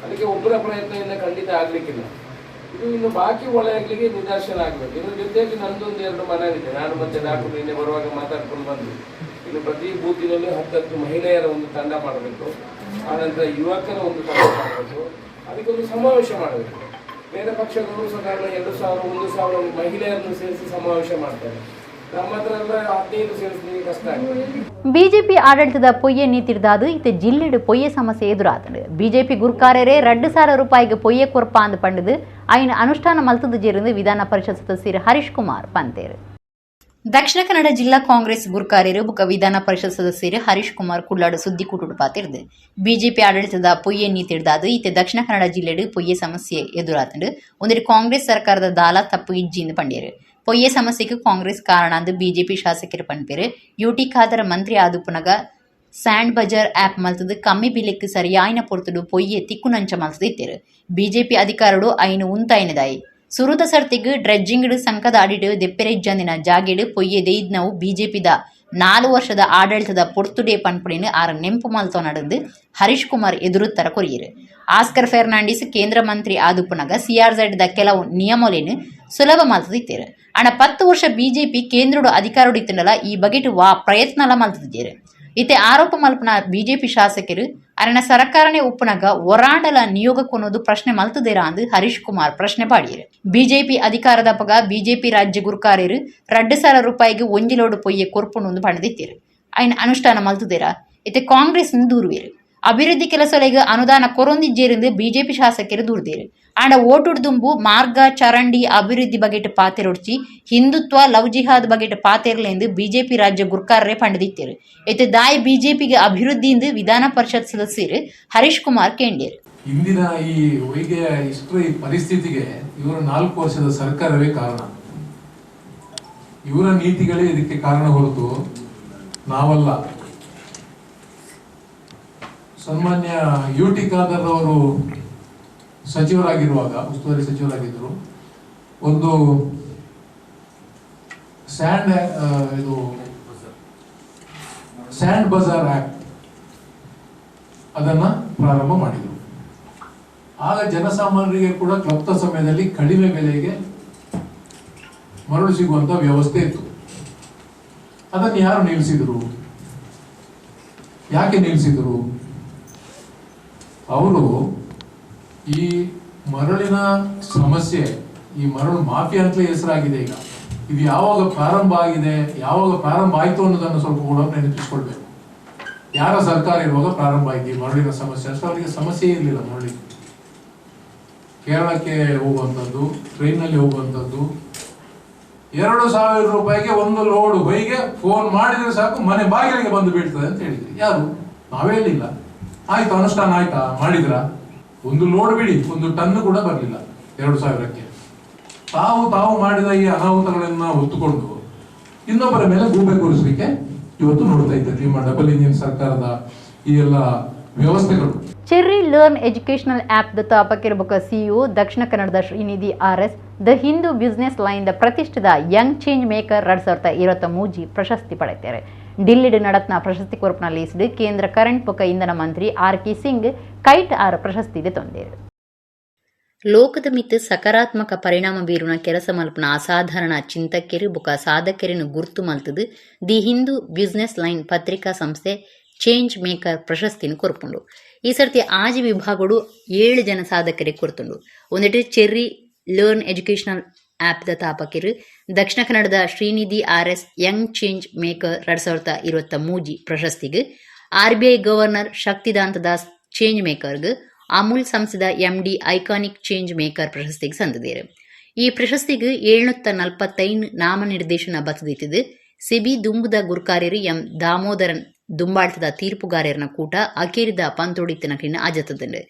ಅದಕ್ಕೆ ಒಬ್ಬರ ಪ್ರಯತ್ನದಿಂದ ಖಂಡಿತ ಆಗಲಿಕ್ಕಿಲ್ಲ. ಇದು ಇನ್ನು ಬಾಕಿ ವಲಯಗಳಿಗೆ ನಿದರ್ಶನ ಆಗಬೇಕು. ಇದ್ರ ಜೊತೆಯಲ್ಲಿ ನಂದೊಂದು ಎರಡು ಮನವಿದೆ. ನಾನು ಮತ್ತೆ ಡಾಕ್ಟರ್ ನಿನ್ನೆ ಬರುವಾಗ ಮಾತಾಡ್ಕೊಂಡು ಬಂದ್ವಿ. ಇನ್ನು ಪ್ರತಿ ಬೂತಿನಲ್ಲೂ 10 ಮಹಿಳೆಯರ ಒಂದು ತಂಡ ಮಾಡಬೇಕು. ಆನಂತರ ಯುವಕರ ಒಂದು ತಂಡ ಮಾಡಬೇಕು, ಅದಕ್ಕೊಂದು ಸಮಾವೇಶ ಮಾಡಬೇಕು. ಬೇರೆ ಪಕ್ಷದವರು ಸಾಧಾರಣ 2,000 1,000 ಮಹಿಳೆಯರನ್ನು ಸೇರಿಸಿ ಸಮಾವೇಶ ಮಾಡ್ತಾರೆ. ನಮ್ಮ ಹತ್ರ ಎಲ್ಲ 15 ಸೇರಿಸಲಿಕ್ಕೆ ಕಷ್ಟ ಆಗ್ತದೆ. ಬಿಜೆಪಿ ಆಡಳಿತದ ಪೊಯ್ಯೆ ನೀತಿರ್ದಾದು ಇತ್ತ ಜಿಲ್ಲೆಡು ಪೊಯ್ಯೆ ಸಮಸ್ಯೆ ಎದುರಾತಂಡು. ಬಿಜೆಪಿ ಗುರ್ಕಾರರೇ 2,000 ರೂಪಾಯಿಗೆ ಪೊಯ್ಯೆ ಕೊರ್ಪ ಅಂದು ಪಂಡದು ಐನ ಅನುಷ್ಠಾನ ಮಲ್ತದ ಜೇರಿಂದು ವಿಧಾನ ಪರಿಷತ್ ಸದಸ್ಯರು ಹರೀಶ್ ಕುಮಾರ್ ಪಂತೇರು. ದಕ್ಷಿಣ ಕನ್ನಡ ಜಿಲ್ಲಾ ಕಾಂಗ್ರೆಸ್ ಗುರ್ಕಾರ್ಯರು ಬುಕ್ಕ ವಿಧಾನ ಪರಿಷತ್ ಸದಸ್ಯರು ಹರೀಶ್ ಕುಮಾರ್ ಕುಳ್ಳಾಡು ಸುದ್ದಿ ಕೂಟುಡು ಪಾತಿರ್ದು. ಬಿಜೆಪಿ ಆಡಳಿತದ ಪೊಯ್ಯೆ ನೀತಿರ್ದಾದು ಇತ್ತೆ ದಕ್ಷಿಣ ಕನ್ನಡ ಜಿಲ್ಲೆಡು ಪೊಯ್ಯೆ ಸಮಸ್ಯೆ ಎದುರಾತಂಡು. ಒಂದಿರು ಕಾಂಗ್ರೆಸ್ ಸರ್ಕಾರದ ದಾಲ ತಪ್ಪು ಇಜ್ಜಿಂದು ಪಂಡೇರು. ಪೊಯ್ಯೆ ಸಮಸ್ಯೆಗೆ ಕಾಂಗ್ರೆಸ್ ಕಾರಣ ಅಂದು ಬಿಜೆಪಿ ಶಾಸಕರು ಪನ್ಪೇರು. ಯುಟಿ ಖಾದರ್ ಮಂತ್ರಿ ಆದುಪುನಗ ಸ್ಯಾಂಡ್ ಬಜಾರ್ ಆ್ಯಪ್ ಮಲ್ತದು ಕಮ್ಮಿ ಬಿಲೆಕ್ ಸರಿಯಾಯಿನ ಪೊರ್ತುಡು ಪೊಯ್ಯೆ ತಿಕ್ಕುನಂಚ ಮಲ್ತದು ಇತ್ತೇರು. ಬಿಜೆಪಿ ಅಧಿಕಾರಡು ಐನು ಉಂತಾಯಿನದಾಯಿ. ಸುರುತ ಸರ್ತಿಗ್ ಡ್ರೆಜ್ಜಿಂಗ್ಡ್ ಸಂಕದ ಅಡಿಡು ದೆಪ್ಪೆರೆಜ್ಜಂದಿನ ಜಾಗೆಡು ಪೊಯ್ಯೆ ದೆಯ್ದ್ನವು ಬಿಜೆಪಿದ 4 ವರ್ಷದ ಆಡಳಿತದ ಪೊರ್ತುಡೆ ಪನ್ಪುಣಿನ ಆರ ನೆಂಪು ಮಲ್ತೋ ನಡೆದು ಹರೀಶ್ ಕುಮಾರ್ ಎದುರುತ್ತರ ಕೊರಿಯರು. ಆಸ್ಕರ್ ಫೆರ್ನಾಂಡಿಸ್ ಕೇಂದ್ರ ಮಂತ್ರಿ ಆದುಪುನಗ ಸಿಆರ್ಝೆಡ್ the ಕೆಲವು ನಿಯಮಲೇನು ಸುಲಭ ಮಲ್ತದಿತ್ತೇರು. ಅಣ 10 ವರ್ಷ ಬಿಜೆಪಿ ಕೇಂದ್ರಡು ಅಧಿಕಾರಡು ಇತ್ತಂಡಲ ಈ ಬಗೆಟು ವಾ ಪ್ರಯತ್ನಲ ಮಲ್ತದಿದ್ದೇರು. ಇತ್ತೆ ಆರೋಪ ಮಲ್ಪನ ಬಿಜೆಪಿ ಶಾಸಕರು ಅರಣ ಸರ್ಕಾರನೇ ಉಪ್ಪುನಗ ಒರಾಂಡಲ ನಿಯೋಗ ಕೊನೋದು ಪ್ರಶ್ನೆ ಮಲ್ತದೇರಾ ಅಂದು ಹರೀಶ್ ಕುಮಾರ್ ಪ್ರಶ್ನೆ ಪಾಡಿಯರು. ಬಿಜೆಪಿ ಅಧಿಕಾರದ ಪಗ ಬಿಜೆಪಿ ರಾಜ್ಯ ಗುರ್ಕಾರ್ಯರು 2,000 ರೂಪಾಯಿಗೆ ಒಂಜಿ ಲೋಡು ಪೊಯ್ಯೆ ಕೊರ್ಪುನು ಪಣದಿತ್ತೀರು. ಐನ ಅನುಷ್ಠಾನ ಮಲ್ತದೇರಾ ಇತ್ತೆ ಕಾಂಗ್ರೆಸ್ ದೂರುವೇರು. ಅಭಿವೃದ್ಧಿ ಕೆಲಸಗಳಿಗೆ ಅನುದಾನ ಕೊರೊಂದಿಜ್ಜೇರಿಂದು ಬಿಜೆಪಿ ಶಾಸಕರು ದೂರ್ದೇರು. ಆಂಡ ಓಟುಡ್ದುಂಬು ಮಾರ್ಗ ಚರಂಡಿ ಅಭಿವೃದ್ಧಿ ಬಗೆಟ್ ಪಾತೆರೊಡ್ಚಿ ಹಿಂದುತ್ವ ಲವ್ ಜಿಹಾದ್ ಬಗೆಟ್ ಪಾತೆರ್ಲೆಂದು ಬಿಜೆಪಿ ರಾಜ್ಯ ಗುರ್ಕಾರರೇ ಪಂಡದಿತ್ತೇರು. ಇತ್ತೆ ದಾಯಿ ಬಿಜೆಪಿಗೆ ಅಭಿವೃದ್ಧಿ ವಿಧಾನ ಪರಿಷತ್ ಸದಸ್ಯರು ಹರೀಶ್ ಕುಮಾರ್ ಕೇಂಡೇರು. ಇಂದಿನ ಈ ಹೊಯ್ಗೆಯ ಇಷ್ಟರ ಪರಿಸ್ಥಿತಿಗೆ ಇವರ 4 ವರ್ಷದ ಸರ್ಕಾರವೇ ಕಾರಣ. ಇವರ ನೀತಿಗಳೇ ಇದಕ್ಕೆ ಕಾರಣ ಹೊರತು ನಾವಲ್ಲ. ಸನ್ಮಾನ್ಯ ಯು ಟಿ ಖಾದರ್ ಅವರು ಸಚಿವರಾಗಿರುವಾಗ, ಉಸ್ತುವಾರಿ ಸಚಿವರಾಗಿದ್ದರು, ಒಂದು ಸ್ಯಾಂಡ್ ಇದು ಸ್ಯಾಂಡ್ ಬಜಾರ್ ಆ್ಯಪ್ ಅದನ್ನು ಪ್ರಾರಂಭ ಮಾಡಿದರು. ಆಗ ಜನಸಾಮಾನ್ಯರಿಗೆ ಕೂಡ ಕ್ಲಪ್ತ ಸಮಯದಲ್ಲಿ ಕಡಿಮೆ ಬೆಲೆಗೆ ಮರಳು ಸಿಗುವಂಥ ವ್ಯವಸ್ಥೆ ಇತ್ತು. ಅದನ್ನು ಯಾರು ನಿಲ್ಲಿಸಿದರು? ಯಾಕೆ ನಿಲ್ಲಿಸಿದರು? ಅವರು ಈ ಮರಳಿನ ಸಮಸ್ಯೆ, ಈ ಮರಳು ಮಾಫಿಯಾ ಅಂತಲೇ ಹೆಸರಾಗಿದೆ ಈಗ. ಇದು ಯಾವಾಗ ಪ್ರಾರಂಭ ಆಗಿದೆ, ಯಾವಾಗ ಪ್ರಾರಂಭ ಆಯಿತು ಅನ್ನೋದನ್ನು ಸ್ವಲ್ಪ ಕೂಡ ನೆನಪಿಸ್ಕೊಳ್ಬೇಕು. ಯಾರ ಸರ್ಕಾರ ಇರುವಾಗ ಪ್ರಾರಂಭ ಆಯ್ತು ಈ ಮರಳಿನ ಸಮಸ್ಯೆ? ಅಷ್ಟು ಅವರಿಗೆ ಸಮಸ್ಯೆ ಇರಲಿಲ್ಲ ಮರಳಿಗೆ. ಕೇರಳಕ್ಕೆ ಹೋಗುವಂಥದ್ದು, ಟ್ರೈನಲ್ಲಿ ಹೋಗುವಂಥದ್ದು, 2,000 ರೂಪಾಯಿಗೆ ಒಂದು ಲೋಡು ಹೊಯ್ಗೆ ಫೋನ್ ಮಾಡಿದ್ರೆ ಸಾಕು ಮನೆ ಬಾಗಿಲಿಗೆ ಬಂದು ಬೀಳ್ತದೆ ಅಂತ ಹೇಳಿದ್ರಿ. ಯಾರು? ನಾವೇ ಹೇಳಿಲ್ಲ. ಆಯ್ತು, ಅನುಷ್ಠಾನ ಆಯ್ತಾ? ಮಾಡಿದ್ರ? ಒಂದು ಲೋಡ್ ಬಿಡಿ, ಒಂದು ಟನ್ ಕೂಡ ಬರಲಿಲ್ಲ 2,000ಕ್ಕೆ. ತಾವು ತಾವು ಮಾಡಿದ ಈ ಅನಾಹುತಗಳನ್ನ ಹೊತ್ತುಕೊಂಡು ಇನ್ನೊಬ್ಬರ ಮೇಲೆ ಗೂಬೆ ಕೂರಿಸಲಿಕ್ಕೆ ಇವತ್ತು ನೋಡ್ತಾ ಇದ್ದಾರೆ ನಿಮ್ಮ ಡಬಲ್ ಇಂಜಿನ್ ಸರ್ಕಾರದ ಈ ಎಲ್ಲ ವ್ಯವಸ್ಥೆಗಳು. Cherry learn educational app the ತಾಪಕಿರಬಕ CEO ದಕ್ಷಿಣ ಕನ್ನಡದ Srinidhi RS the Hindu business line the ಪ್ರತಿಷ್ಠಿತ ಯಂಗ್ ಚೇಂಜ್ ಮೇಕರ್ 2023 ಪ್ರಶಸ್ತಿ ಪಡೆಯುತ್ತಾರೆ. ಡಿಲ್ಲಿಡ್ ನಡತ್ನ ಪ್ರಶಸ್ತಿ ಕೊರಪನ ಲೀಸ್ಡ್ ಕೇಂದ್ರ ಕರೆಂಟ್ ಬೊಕ ಇಂಧನ ಮಂತ್ರಿ ಆರ್.ಕೆ. ಸಿಂಗ್ ಕೈಟ್ ಆರ್ ಪ್ರಶಸ್ತಿ ತೊಂದೇರು. ಲೋಕದ ಮಿತ್ತು ಸಕಾರಾತ್ಮಕ ಪರಿಣಾಮ ಬೀರುನ ಕೆಲಸ ಮಲ್ಪನ ಅಸಾಧಾರಣ ಚಿಂತಕೆರು ಬೊಕ ಸಾಧಕರಿನ ಗುರ್ತು ಮಲ್ತದು the Hindu business line ಪತ್ರಿಕಾ ಸಂಸ್ಥೆ ಚೇಂಜ್ ಮೇಕರ್ ಪ್ರಶಸ್ತಿನ ಕೊರ್ಪುಂಡು. ಈ ಸರ್ತಿ ಆಜಿ ವಿಭಾಗಡು 7 ಜನ ಸಾಧಕರಿಗೆ ಕೊರ್ತುಂಡು. ಒಂದೆಟು cherry learn educational app the ತಾಪಕಿರು ದಕ್ಷಿಣ ಕನ್ನಡದ Srinidhi RS young change maker 2023 ಪ್ರಶಸ್ತಿಗೆ, RBI governor Shaktikanta Das change ಮೇಕರ್ಗೆ, Amul ಸಂಸ್ಥೆದ MD iconic change maker ಪ್ರಶಸ್ತಿಗೆ ಸಂದಿದ್ದೇರು. ಈ ಪ್ರಶಸ್ತಿಗೆ 745 ನಾಮನಿರ್ದೇಶನ ಬತ್ತದಿತ್ತಿದ್ದು ಸೆಬಿ ದುಂಬುದ ಗುರ್ಕಾರ್ಯರು ಎಂ ದಾಮೋದರನ್ ದುಂಬಾಳ್ತದ ತೀರ್ಪುಗಾರರ್ನ ಕೂಟ ಅಕೇರಿದ ಪಂತೊಡಿತ್ತನಕ್ಲಿನ ಅಜತದಂಡು.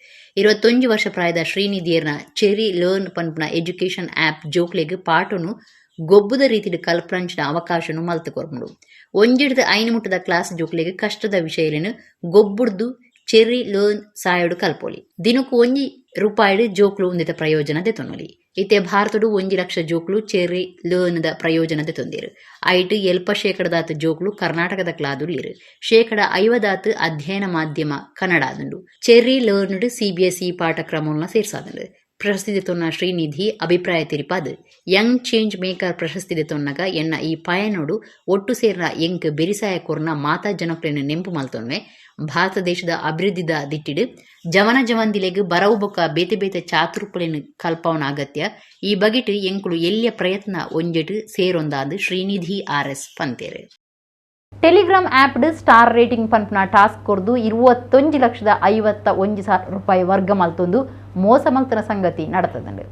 21 ವರ್ಷ ಪ್ರಾಯದ ಶ್ರೀನಿಧಿಯರ್ನ ಚೆರಿ ಲರ್ನ್ ಪನ್ಪುನ ಎಜುಕೇಶನ್ ಆ್ಯಪ್ ಜೋಕ್ಲೆಗ್ ಪಾಠನು ಗೊಬ್ಬುದ ರೀತಿಡ್ ಕಲ್ಪಂಚಿನ ಅವಕಾಶನು ಮಲ್ತು ಕೊರ್ಪುಂಡು. 1 ಡ್ದ್ 5 ಮುಟ್ಟದ ಕ್ಲಾಸ್ ಜೋಕ್ಲೆಗ್ ಕಷ್ಟದ ವಿಷಯಲೆನ್ ಗೊಬ್ಬುಡ್ದು ಚೆರ್ರಿ ಲರ್ನ್ ಸಾಯೋಡು ಕಲ್ಪೊಲಿ. ದಿನಕ್ಕೂ 1 ರೂಪಾಯಿಡ್ ಜೋಕ್ಲು ಉಂದಿತ ಪ್ರಯೋಜನ ದೆತೊನೊಲಿ. ಇತ್ತೆ ಭಾರತಡು 1 ಲಕ್ಷ ಜೋಕ್ಲು ಚೆರ್ರಿ ಲರ್ನ್ the ಪ್ರಯೋಜನ ದೆತೊಂದೇರು. ಐಟ್ ಎಲ್ಪ ಶೇಕಡದಾತ್ ಜೋಕ್ಲು ಕರ್ನಾಟಕದ ಕ್ಲಾದುಲ್ಲಿರು. 50% ಅಧ್ಯಯನ ಮಾಧ್ಯಮ ಕನ್ನಡ ಆದುಂಡು. ಚೆರ್ರಿ ಲರ್ನ್ಡ್ ಸಿಬಿಎಸ್ಇ ಪಾಠಕ್ರಮವನ್ನು ಸೇರ್ಸಾದುಂಡು. ಪ್ರಶಸ್ತಿ ದೆತೊನ್ನ ಶ್ರೀನಿಧಿ ಅಭಿಪ್ರಾಯ ತೆರಿಪಾದ್ ಯಂಗ್ ಚೇಂಜ್ ಮೇಕರ್ ಪ್ರಶಸ್ತಿ ದೆತೊನ್ನಗ ಎನ್ನ ಈ ಪಯಣೋಡು ಒಟ್ಟು ಸೇರ್ನ ಎಂಕ್ ಬೆರಿಸಾಯ ಕೊರ್ನ ಮಾತಾ ಜನಕ್ಲೆನ್ ನೆಂಪು ಮಲ್ತೊನ್ವೆ. Bharat ದೇಶದ ಅಭಿವೃದ್ಧಿದ ದಿಟ್ಟಿಡ್ ಜವನ ಜವಂದಿಲೆಗ್ ಬರವು ಬೊಕ್ಕ ಬೇತೆ ಬೇತೆ ಚಾತುರ್ಪುಲೆನ್ ಕಲ್ಪಾವುನ ಅಗತ್ಯ. ಈ ಬಗೆಟ್ ಎಂಕುಲು ಎಲ್ಯ ಪ್ರಯತ್ನ ಒಂಜೆಟ್ ಸೇರೊಂದಾದ್ ಶ್ರೀನಿಧಿ ಆರ್ ಎಸ್ ಪಂತೆರ್. ಟೆಲಿಗ್ರಾಮ್ ಆಪ್ಡ್ ಸ್ಟಾರ್ ರೇಟಿಂಗ್ ಪನ್ಪುನ ಟಾಸ್ಕ್ ಕೊರ್ದು 21,51,000 ರೂಪಾಯಿ ವರ್ಗ ಮಲ್ತೊಂದು ಮೋಸ ಮಲ್ತನ ಸಂಗತಿ ನಡತದಂಡು.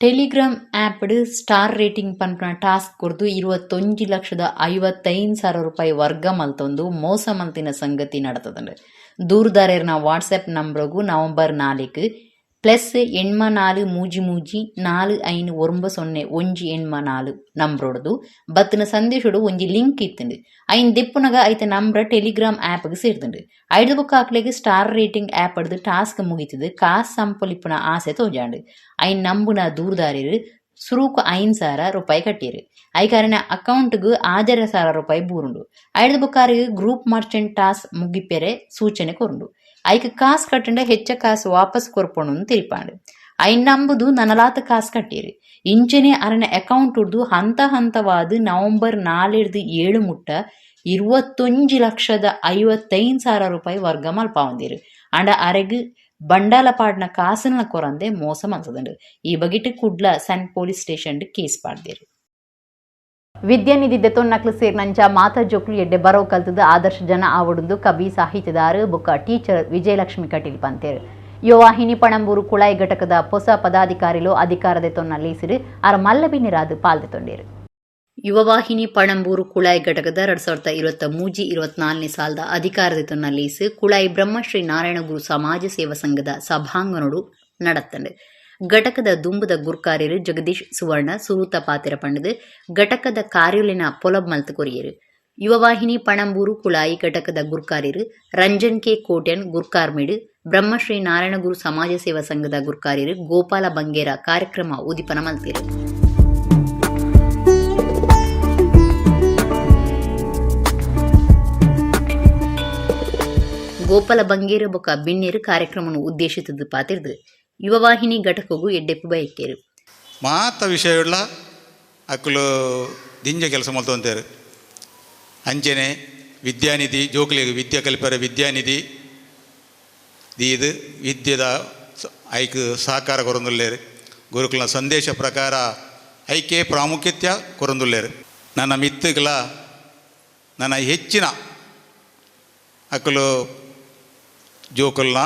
ಟೆಲಿಗ್ರಾಮ್ ಆಪ್ಡ್ ಸ್ಟಾರ್ ರೇಟಿಂಗ್ ಪನ್ಪುನ ಟಾಸ್ಕ್ ಕೊರ್ದು 21,55,000 ರೂಪಾಯಿ ವರ್ಗ ಮಲ್ತೊಂದು ಮೋಸ ಮಲ್ತಿನ ಸಂಗತಿ ನಡತದಂಡು. ದೂರುದಾರೆರ್ನ ವಾಟ್ಸ್ಆಪ್ ನಂಬರ್ಗು ನವೆಂಬರ್ 4 +84 33 4 5 9 0 1 8 4 ನಂಬರೊಡ್ದು ಬತ್ತಿನ ಸಂದೇಶೊಡು ಒಂಜಿ ಲಿಂಕ್ ಇತ್ತುಂಡು. ಐನ್ ದೆಪ್ಪುನಗ ಐತ ನಂಬರ್ ಟೆಲಿಗ್ರಾಮ್ ಆಪ್ಗ್ ಸೇರ್ದುಂಡು. ಐಡ್ದ್ ಬೊಕ್ಕ ಅಕ್ಲೆಗ್ star rating app ಡ್ದ್ ಟಾಸ್ಕ್ ಮುಗಿತುದು ಕಾಸ್ ಸಂಪೊಲಿಪುನ ಆಸೆ ತೋಜಾಂಡ್. ಐನ್ ನಂಬುನ ದೂರುದಾರೆರ್ ಸುರುಕು 5,000 ರೂಪಾಯಿ ಕಟ್ಟಿಯೆರ್. ಐಕ್ ಅರೆನ ಅಕೌಂಟ್ ಗ್ 6,500 ರೂಪಾಯಿ ಬೂರುಂಡು. ಐಡ್ದ್ ಬೊಕ್ಕ ಅರೆಗ್ group merchant task ಮುಗಿಪೆರೆ ಸೂಚನೆ ಕೊರುಂಡು. ಐಕ್ ಕಾಸ್ ಕಟ್ಟಂಡ ಹೆಚ್ಚ ಕಾಸ್ ವಾಪಸ್ ಕೊರ್ಪುಂಡು ತೆರಿಪಾಂಡ್. ಐನ್ ನಂಬುದು ನನಲಾತ್ ಕಾಸ್ ಕಟ್ಟಿಯೆರ್. ಇಂಚೆನೆ ಅರೆನ ಅಕೌಂಟ್ ಡ್ದ್ ಹಂತ ಹಂತವಾದ್ ನವೆಂಬರ್ 4 ಡ್ದ್ 7 ಮುಟ್ಟ 21,55,000 ರೂಪಾಯಿ ವರ್ಗ ಮಲ್ಪಾವೊಂದೆರ್. ಆಂಡ ಅರೆಗ್ ಬಂಡಾಲ ಪಾಡ್ನ ಕಾಸುಲ್ನ ಕೊರಂದೆ ಮೋಸ ಮಲ್ತುದುಂಡು. ಈ ಬಗೆಟ್ ಕುಡ್ಲ ಸನ್ ಪೊಲೀಸ್ ಸ್ಟೇಷನ್ ಡ್ ಕೇಸ್ ಪಾಡ್ದೆರ್. ವಿದ್ಯಾನಿಧಿ ದೆತೊನ್ನಕ್ಲು ಸೇರಿನಂಚ ಮಾತಾ ಜೋಕ್ಲು ಎಡ್ಡೆ ಬರವು ಕಲ್ತುದು ಆದರ್ಶ ಜನ ಆವೊಡುಂದು ಕವಿ ಸಾಹಿತ್ಯದಾರು ಬೊಕ್ಕ ಟೀಚರ್ ವಿಜಯಲಕ್ಷ್ಮಿ ಕಟೀಲ್ ಪಂತೆರ್. ಯುವವಾಹಿನಿ ಪಣಂಬೂರು ಕುಳಾಯಿ ಘಟಕದ ಪೊಸ ಪದಾಧಿಕಾರಿಲು ಅಧಿಕಾರ ದೆತೊನ್ನ ಲೇಸಿಡ್ ಆರ್ ಮಲ್ಲಬಿನ್ನಿರಾದ್ ಪಾಲ್ದೆತೊಂಡೆರ್. ಯುವವಾಹಿನಿ ಪಣಂಬೂರು ಕುಳಾಯಿ ಘಟಕದ 2023-24 ಸಾಲದ ಅಧಿಕಾರ ದೆತೊನ್ನ ಲೇಸ್ ಕುಳಾಯಿ ಬ್ರಹ್ಮಶ್ರೀ ನಾರಾಯಣಗುರು ಸಮಾಜ ಸೇವಾ ಸಂಘದ ಸಭಾಂಗಣೊಡು ನಡತ್ತಂಡ್. ಘಟಕದ ದುಂಬುದ ಗುರ್ಕಾರ್ಯರು ಜಗದೀಶ್ ಸುವರ್ಣ ಸುರೂತ ಪಾತೆರ ಪಂಡುದು ಘಟಕದ ಕಾರ್ಯೊಲೆನ ಪೊಲಬ್ ಮಲ್ತ್ ಕೊರಿಯೆರ್. ಯುವವಾಹಿನಿ ಪಣಂಬೂರು ಕುಳಾಯಿ ಘಟಕದ ಗುರ್ಕಾರ್ಯರು ರಂಜನ್ ಕೆ ಕೋಟ್ಯನ್ ಗುರ್ಕಾರ್ಮಿಡ್ ಬ್ರಹ್ಮಶ್ರೀ ನಾರಾಯಣಗುರು ಸಮಾಜ ಸೇವಾ ಸಂಘದ ಗುರ್ಕಾರ್ಯರು ಗೋಪಾಲ ಬಂಗೇರ ಕಾರ್ಯಕ್ರಮ ಉದಿಪನ ಮಲ್ತೆರ್. ಗೋಪಾಲ ಬಂಗೇರ ಬೊಕ್ಕ ಬಿನ್ನೆರ್ ಕಾರ್ಯಕ್ರಮನು ಉದ್ದೇಶಿತದ ಪಾತೆರ್ದು ಯುವವಾಹಿನಿ ಘಟಕಗೂ ಎಡ್ಡೆಪ್ಪು ಬಯಕೆರು. ಮಾತ ವಿಷಯಗಳ ಅಕ್ಕಲು ದಿಂಜ ಕೆಲಸ ಮಲ್ತೊಂತೇರು. ಅಂಚನೆ ವಿದ್ಯಾನಿಧಿ ಜೋಕ್ಲೆಗ್ ವಿದ್ಯೆ ಕಲ್ಪರೆ ವಿದ್ಯಾನಿಧಿ ದೀದ್ ವಿದ್ಯೆದ ಐಕ್ ಸಹಕಾರ ಕೊರೊಂದುಲ್ಲೆರ್. ಗುರುಕುಲ್ನ ಸಂದೇಶ ಪ್ರಕಾರ ಐಕೆ ಪ್ರಾಮುಖ್ಯತೆ ಕೊರೊಂದುಲ್ಲೆರ್. ನನ್ನ ಮಿತ್ತುಗಳ ನನ್ನ ಹೆಚ್ಚಿನ ಅಕ್ಕಲು ಜೋಕುಲ್ನ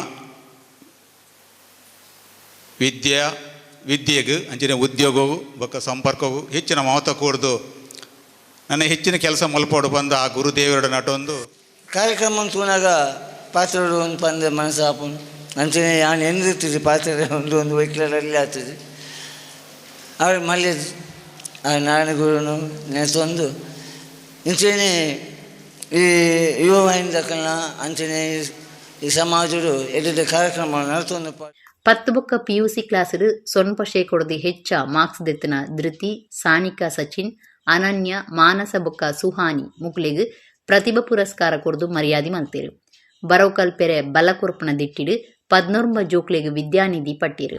ವಿದ್ಯೆಗೆ ಅಂಚನೆ ಉದ್ಯೋಗವು ಬೊಕ್ಕ ಸಂಪರ್ಕವು ಹೆಚ್ಚಿನ ಮಹತ್ವ ಕೊಡ್ದು ನನ್ನ ಹೆಚ್ಚಿನ ಕೆಲಸ ಮಲ್ಪೋಡು ಬಂದು ಆ ಗುರುದೇವರ ನಟೊಂದು ಕಾರ್ಯಕ್ರಮ ತೂನಾಗ ಪಾತ್ರರು ಒಂದು ಪಂದೆ ಮನಸ್ಸು ಆಪುಂಡು. ಅಂಚನೆ ಯಾನ್ ಎಂದಿರ್ತಿದ್ದೆ ಪಾತ್ರ ಒಂದು ಒಂದು ವೈಕ್ಲರಲ್ಲಿ ಆಗ್ತದೆ. ಅವ್ರು ಮಲ್ಯ ಆ ನಾರಾಯಣ ಗುರುನು ನೆನೆಸೊಂದು ಇಂಚನೆ ಈ ಯುವವಾಹಿನಿ ದಕ್ಕಲ್ನ ಅಂಚನೆ ಈ ಸಮಾಜಡು ಎಡ್ಡೆ ಕಾರ್ಯಕ್ರಮ ನಡತೊಂದು. ಪತ್ತು ಬೊಕ್ಕ ಪಿಯುಸಿ ಕ್ಲಾಸ್ಡ್ ಸೊನ್ಪ ಶೇಕೊಡ್ದು ಹೆಚ್ಚ ಮಾರ್ಕ್ಸ್ ದೆತ್ತಿನ ಧೃತಿ, ಸಾನಿಕಾ ಸಚಿನ್, ಅನನ್ಯ, ಮಾನಸ ಬೊಕ್ಕ ಸುಹಾನಿ ಮುಕ್ಲೆಗ್ ಪ್ರತಿಭಾ ಪುರಸ್ಕಾರ ಕೊರ್ದು ಮರ್ಯಾದೆ ಮಲ್ತೆರ್. ಬರವು ಕಲ್ಪೆರೆ ಬಲ ಕೊರ್ಪುನ ದಿಟ್ಟಿಡ್ 19 ಜೋಕ್ಲೆಗ್ ವಿದ್ಯಾನಿಧಿ ಪಟ್ಟಿರು.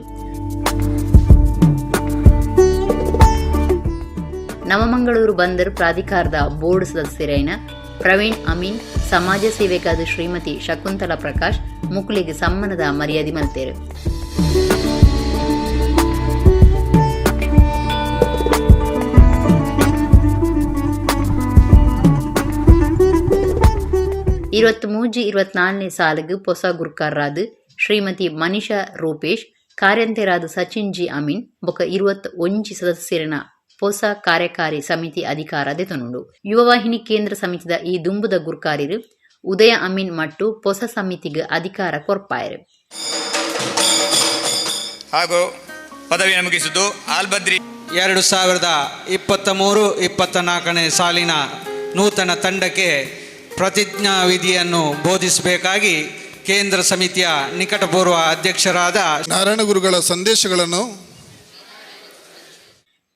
ನವಮಂಗಳೂರು ಬಂದರ್ ಪ್ರಾಧಿಕಾರದ ಬೋರ್ಡ್ ಸದಸ್ಯರೈನ ಪ್ರವೀಣ್ ಅಮೀನ್, ಸಮಾಜ ಸೇವೆಗಾದ ಶ್ರೀಮತಿ ಶಕುಂತಲಾ ಪ್ರಕಾಶ್ ಮುಕ್ಲೆಗ್ ಸಮ್ಮಾನದ ಮರ್ಯಾದೆ ಮಲ್ತೆರ್. ಇರುವತ್ಮೂಜಿ 24ನೇ ಸಾಲಿಗೆ ಪೊಸ ಗುರ್ಕಾರ್ರಾದ್ ಶ್ರೀಮತಿ ಮನಿಷಾ ರೂಪೇಶ್, ಕಾರ್ಯಂತೆರಾದ ಸಚಿನ್ ಜಿ ಅಮೀನ್ ಬೊಕ್ಕ 21 ಸದಸ್ಯರಿನ ಪೊಸ ಕಾರ್ಯಕಾರಿ ಸಮಿತಿ ಅಧಿಕಾರ ದೆತೊನುಂಡು. ಯುವವಾಹಿನಿ ಕೇಂದ್ರ ಸಮಿತಿದ ಈ ದುಂಬುದ ಗುರ್ಕಾರ್ಯರು ಉದಯ ಅಮೀನ್ ಮಟ್ಟು ಪೊಸ ಸಮಿತಿಗೆ ಅಧಿಕಾರ ಕೊರ್ಪಾಯರು. ಹಾಗೂ ಪದವಿಯನ್ನು ಮುಗಿಸಿದ್ದು ಆಲ್ಬದ್ರಿ 2023-24ನೇ ಸಾಲಿನ ನೂತನ ತಂಡಕ್ಕೆ ಪ್ರತಿಜ್ಞಾ ವಿಧಿಯನ್ನು ಬೋಧಿಸಬೇಕಾಗಿ ಕೇಂದ್ರ ಸಮಿತಿಯ ನಿಕಟಪೂರ್ವ ಅಧ್ಯಕ್ಷರಾದ ನಾರಾಯಣ ಗುರುಗಳ ಸಂದೇಶಗಳನ್ನು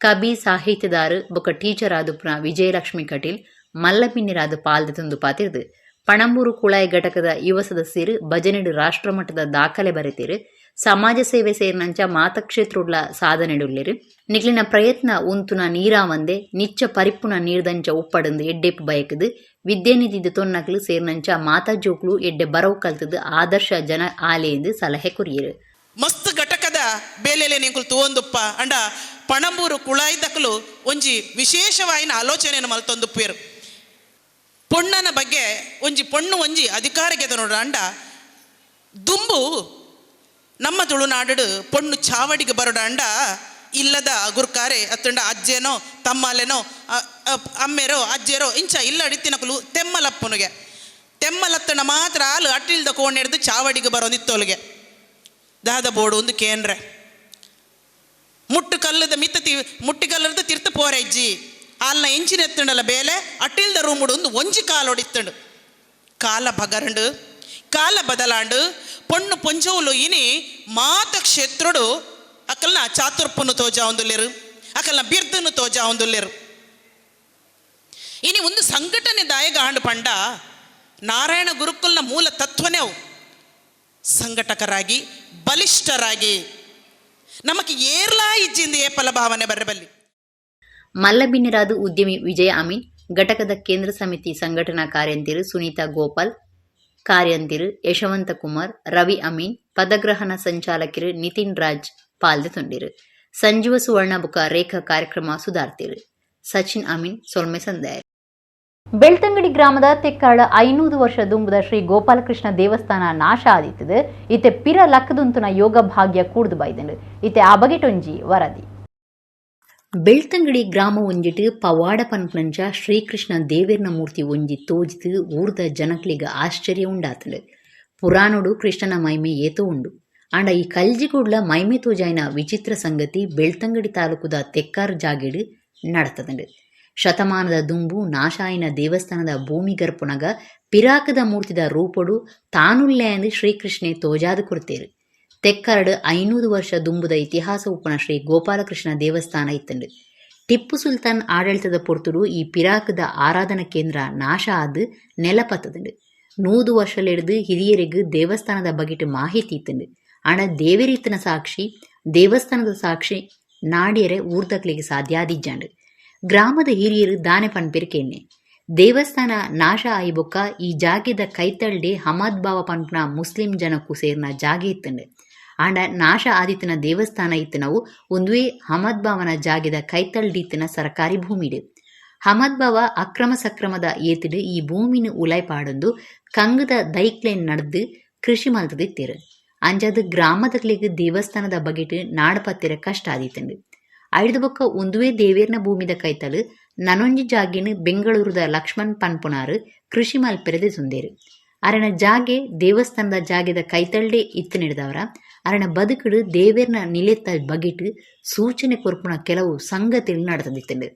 ಕವಿ ಸಾಹಿತ್ಯದಾರು ಬೊಕ್ಕ ಟೀಚರ್ ಆದುಪ್ನ ವಿಜಯಲಕ್ಷ್ಮಿ ಕಟೀಲ್ ಮಲ್ಲಪಿನ್ನಿರಾದ ಪಾಲ್ದ ತಂದು ಪಾತಿರ್ದು. ಪಣಂಬೂರು ಕುಳಾಯಿ ಘಟಕದ ಯುವ ಸದಸ್ಯರು ಭಜನೆಡು ರಾಷ್ಟ್ರಮಟ್ಟದ ದಾಖಲೆ ಬರೆತಿರು. ಸಮಾಜ ಸೇವೆ ಸೇರಿನಂಚ ಮಾತಕ್ಷೇತ್ರುಡ್ಲ ಸಾಧನೆಡುಲ್ಲೆರು. ನಿಕ್ಲಿನ ಪ್ರಯತ್ನ ಉಂತುನ ನೀರಾವಂದೆ ನಿಚ್ಚ ಪರಿಪುನ ನೀರ್ದಂಚ ಉಪ್ಪಡಂದು ಎಡ್ಡೆಪ್ಪು ಬಯಕದು ವಿದ್ಯಾನಿಧಿ ತೊನ್ನಕ್ಲು ಸೇರ್ನಂಚ ಮಾತಾ ಜೋಕ್ಲು ಎಡ್ಡೆ ಬರವು ಕಲ್ತದ್ದು ಆದರ್ಶ ಜನ ಆಲೆಂದು ಸಲಹೆ ಕೊರಿಯರು. ಮಸ್ತ್ ಘಟಕದ ಬೇಲೆಲೆ ನಿಂಕುಲು ತೂವೊಂದುಪ್ಪ ಅಂಡ ಪಣಂಬೂರು ಕುಳಾಯ್ದಕ್ಲು ಒಂಜಿ ವಿಶೇಷವಾಯಿನ ಆಲೋಚನೆಯನ್ನು ಮಲ್ತೊಂದುಪ್ಪೇರು. ಪೊಣ್ಣನ ಬಗ್ಗೆ ಒಂಜಿ ಪೊಣ್ಣು ಒಂಜಿ ಅಧಿಕಾರಕ್ಕೆ ನೋಡ ಅಂಡ ದುಂಬು ನಮ್ಮ ತುಳುನಾಡು ಪೊಣ್ಣು ಚಾವಡಿಗೆ ಬರೋಡ ಅಂಡ ಇಲ್ಲದ ಗುರ್ಕಾರೆ ಅತ್ತಂಡ ಅಜ್ಜೇನೋ ತಮ್ಮಲೇನೋ ಅಮ್ಮೇರೋ ಅಜ್ಜೇರೋ ಇಂಚ ಇಲ್ಲ ಅಡಿತಿನಕಲು ತೆಮ್ಮಲಪ್ಪನಿಗೆ ತೆಮ್ಮಲತ್ತಣ ಮಾತ್ರ ಹಾಲು ಅಟ್ಟಿಲ್ದ ಕೋಣೆಡ್ದು ಚಾವಡಿಗೆ ಬರೋದಿತ್ತೋಲಿಗೆ ದಾದ ಬೋಡು ಒಂದು ಕೇಂದ್ರ ಮುಟ್ಟು ಕಲ್ಲದ ಮಿತ್ತ ತಿ ಮುಟ್ಟಿಕಲ್ಲದ ತಿರ್ತು ಪೋರೆಜ್ಜಿ ಆಲ್ನ ಎಂಚಿನ ಎತ್ತಂಡಲ ಬೇಲೆ ಅಟ್ಟಿಲ್ದ ರೂಮುಡು ಒಂದು ಒಂಜಿ ಕಾಲೊಡಿತ್ತಂಡು ಕಾಲ ಬಗರಂಡು ಕಾಲ ಬದಲಾಂಡು ಪೊಣ್ಣು ಪೊಂಜೋಲು ಇನಿ ಮಾತ ಕ್ಷೇತ್ರಡು ಅಕಲ್ನ ಚಾತುರ್ಪನ್ನು ತೋಜಾ ಒಂದುಲ್ಲೇರು ಅಕಲ್ನ ಬಿರ್ದನ್ನು ತೋಜಾ ಒಂದುಲ್ಲೇರು. ಇನಿ ಒಂದು ಸಂಘಟನೆ ದಾಯಗ ಆಂಡು ಪಂಡ ನಾರಾಯಣ ಗುರುಕುಲ್ನ ಮೂಲ ತತ್ವನೇ ಅವು. ಸಂಘಟಕರಾಗಿ ಬಲಿಷ್ಠರಾಗಿ ನಮಗೆ ಏರ್ಲಾ ಇಜ್ಜಿಂದ ಏಪಲ ಭಾವನೆ ಬರಬಲ್ಲಿ. ಮಲ್ಲಬಿನ್ನರಾದ ಉದ್ಯಮಿ ವಿಜಯ ಅಮೀನ್, ಘಟಕದ ಕೇಂದ್ರ ಸಮಿತಿ ಸಂಘಟನಾ ಕಾರ್ಯಂತಿರು ಸುನೀತಾ ಗೋಪಾಲ್, ಕಾರ್ಯಂತಿರು ಯಶವಂತ ಕುಮಾರ್, ರವಿ ಅಮೀನ್, ಪದಗ್ರಹಣ ಸಂಚಾಲಕರು ನಿತಿನ್ ರಾಜ್ ಪಾಲ್ದೆ ತೊಂಡಿರು. ಸಂಜೀವ ಸುವರ್ಣ ಬುಕ ರೇಖಾ ಕಾರ್ಯಕ್ರಮ ಸುಧಾರ್ತಿರು. ಸಚಿನ್ ಅಮೀನ್ ಸೊಲ್ಮೆ ಸಂದಾಯ. ಬೆಳ್ತಂಗಡಿ ಗ್ರಾಮದ ತೆಕ್ಕಾಳ 500 ವರ್ಷ ದುಂಬುದ ಶ್ರೀ ಗೋಪಾಲಕೃಷ್ಣ ದೇವಸ್ಥಾನ ನಾಶ ಆದಿತ್ತದು. ಇತ್ತೆ ಪಿರ ಲಕ್ಕದುಂತುನ ಯೋಗ ಭಾಗ್ಯ ಕೂಡ್ದು ಬೈದನು. ಇತ್ತೆ ಆ ಬಗೆಟೊಂಜಿ ವರದಿ. ಬೆಳ್ತಂಗಡಿ ಗ್ರಾಮ ಒಂಜಿಟ್ಟು ಪವಾಡ ಪನ್ಪನಂಚ ಶ್ರೀಕೃಷ್ಣ ದೇವೇರ್ನ ಮೂರ್ತಿ ಒಂಜಿ ತೋಜಿತು ಊರ್ದ ಜನಕ್ಲಿಗ ಆಶ್ಚರ್ಯ ಉಂಡಾತಂಡು. ಪುರಾಣೋಡು ಕೃಷ್ಣನ ಮೈಮೆ ಏತೋ ಉಂಡು. ಆಂಡ ಈ ಕಲ್ಜಿಗೂಡ್ಲ ಮೈಮೆ ತೋಜಾಯಿನ ವಿಚಿತ್ರ ಸಂಗತಿ ಬೆಳ್ತಂಗಡಿ ತಾಲೂಕುದ ತೆಕ್ಕಾರು ಜಾಗೆಡು ನಡತದಂಡು. ಶತಮಾನದ ದುಂಬು ನಾಶಾಯಿನ ದೇವಸ್ಥಾನದ ಭೂಮಿ ಗರ್ಪುನಗ ಪಿರಾಕದ ಮೂರ್ತಿದ ರೂಪಡು ತಾನುಲ್ಲೆ ಅಂದು ಶ್ರೀಕೃಷ್ಣೆ ತೋಜಾದು ಕೊಡ್ತೇರು. ತೆಕ್ಕರಡು 500 ವರ್ಷ ದುಂಬುದ ಇತಿಹಾಸ ಉಪ್ಪುನ ಶ್ರೀ ಗೋಪಾಲಕೃಷ್ಣ ದೇವಸ್ಥಾನ ಇತ್ತಂಡು. ಟಿಪ್ಪು ಸುಲ್ತಾನ್ ಆಡಳಿತದ ಪೊರ್ತುಡು ಈ ಪಿರಾಕದ ಆರಾಧನಾ ಕೇಂದ್ರ ನಾಶ ಆದು ನೆಲಪತ್ತದಂಡು. 100 ವರ್ಷಲೆಡ್ದು ಹಿರಿಯರಿಗೂ ದೇವಸ್ಥಾನದ ಬಗೆಟ್ ಮಾಹಿತಿ ಇತ್ತಂಡು. ಆಂಡ ದೇವರೀತನ ಸಾಕ್ಷಿ ದೇವಸ್ಥಾನದ ಸಾಕ್ಷಿ ನಾಡಿಯರೆ ಊರ್ದಕ್ಲಿಗೆ ಸಾಧ್ಯ ಆದಿಜ್ಜಾಂಡು. ಗ್ರಾಮದ ಹಿರಿಯರು ದಾನೆ ಪನ್ಪೆರ್ ಕೇನ್ನೆ. ದೇವಸ್ಥಾನ ನಾಶ ಆಯಿ ಬೊಕ್ಕ ಈ ಜಾಗೆದ ಕೈತಳ್ಳಿ ಹಮದ್ ಬಾವ ಪನ್ಪುನ ಮುಸ್ಲಿಂ ಜನಕ್ಕೂ ಸೇರ್ನ ಜಾಗೆ ಇತ್ತಂಡು. ಆಂಡ ನಾಶ ಆದಿತ್ತನ ದೇವಸ್ಥಾನ ಇತ್ತನವು ಒಂದುವೇ ಹಮದ್ ಬಾವನ ಜಾಗೆದ ಕೈತಳ್ಳಿತ್ತನ ಸರಕಾರಿ ಭೂಮಿಡು. ಹಮದ್ ಬಾವ ಅಕ್ರಮ ಸಕ್ರಮದ ಏತಿಡು ಈ ಭೂಮಿನ ಉಲಾಯ್ ಪಾಡೊಂದು ಕಂಗದ ದೈಕ್ಲೆನ್ ನಡೆದು ಕೃಷಿ ಮಲ್ತದಿತ್ತೇರು. ಅಂಜಾದ ಗ್ರಾಮದಕ್ಲಿಗೆ ದೇವಸ್ಥಾನದ ಬಗೆಟ್ ನಾಡಪತ್ತಿರ ಕಷ್ಟ ಆದಿತ್ತಂಡು. ಐದು ಬೊಕ್ಕ ಒಂದುವೇ ದೇವೇರ್ನ ಭೂಮಿದ ಕೈತಲು ನನೊಂಜಿ ಜಾಗೆನು ಬೆಂಗಳೂರುದ ಲಕ್ಷ್ಮಣ್ ಪನ್ಪುನಾರು ಕೃಷಿ ಮಲ್ಪೆರೆದೆ ಸುಂದೇರು. ಅರಣ ಜಾಗೆ ದೇವಸ್ಥಾನದ ಜಾಗೆದ ಕೈತಳ್ಳಿ ಇತ್ತು ನಡೆದವರ ಅರಣ ಬದುಕುಡು ದೇವೇರ್ನ ನಿಲೆತ್ತ ಬಗೆಟ್ ಸೂಚನೆ ಕೊರ್ಪುನ ಕೆಲವು ಸಂಗತಿಗಳು ನಡೆದಿತ್ತಂಡು.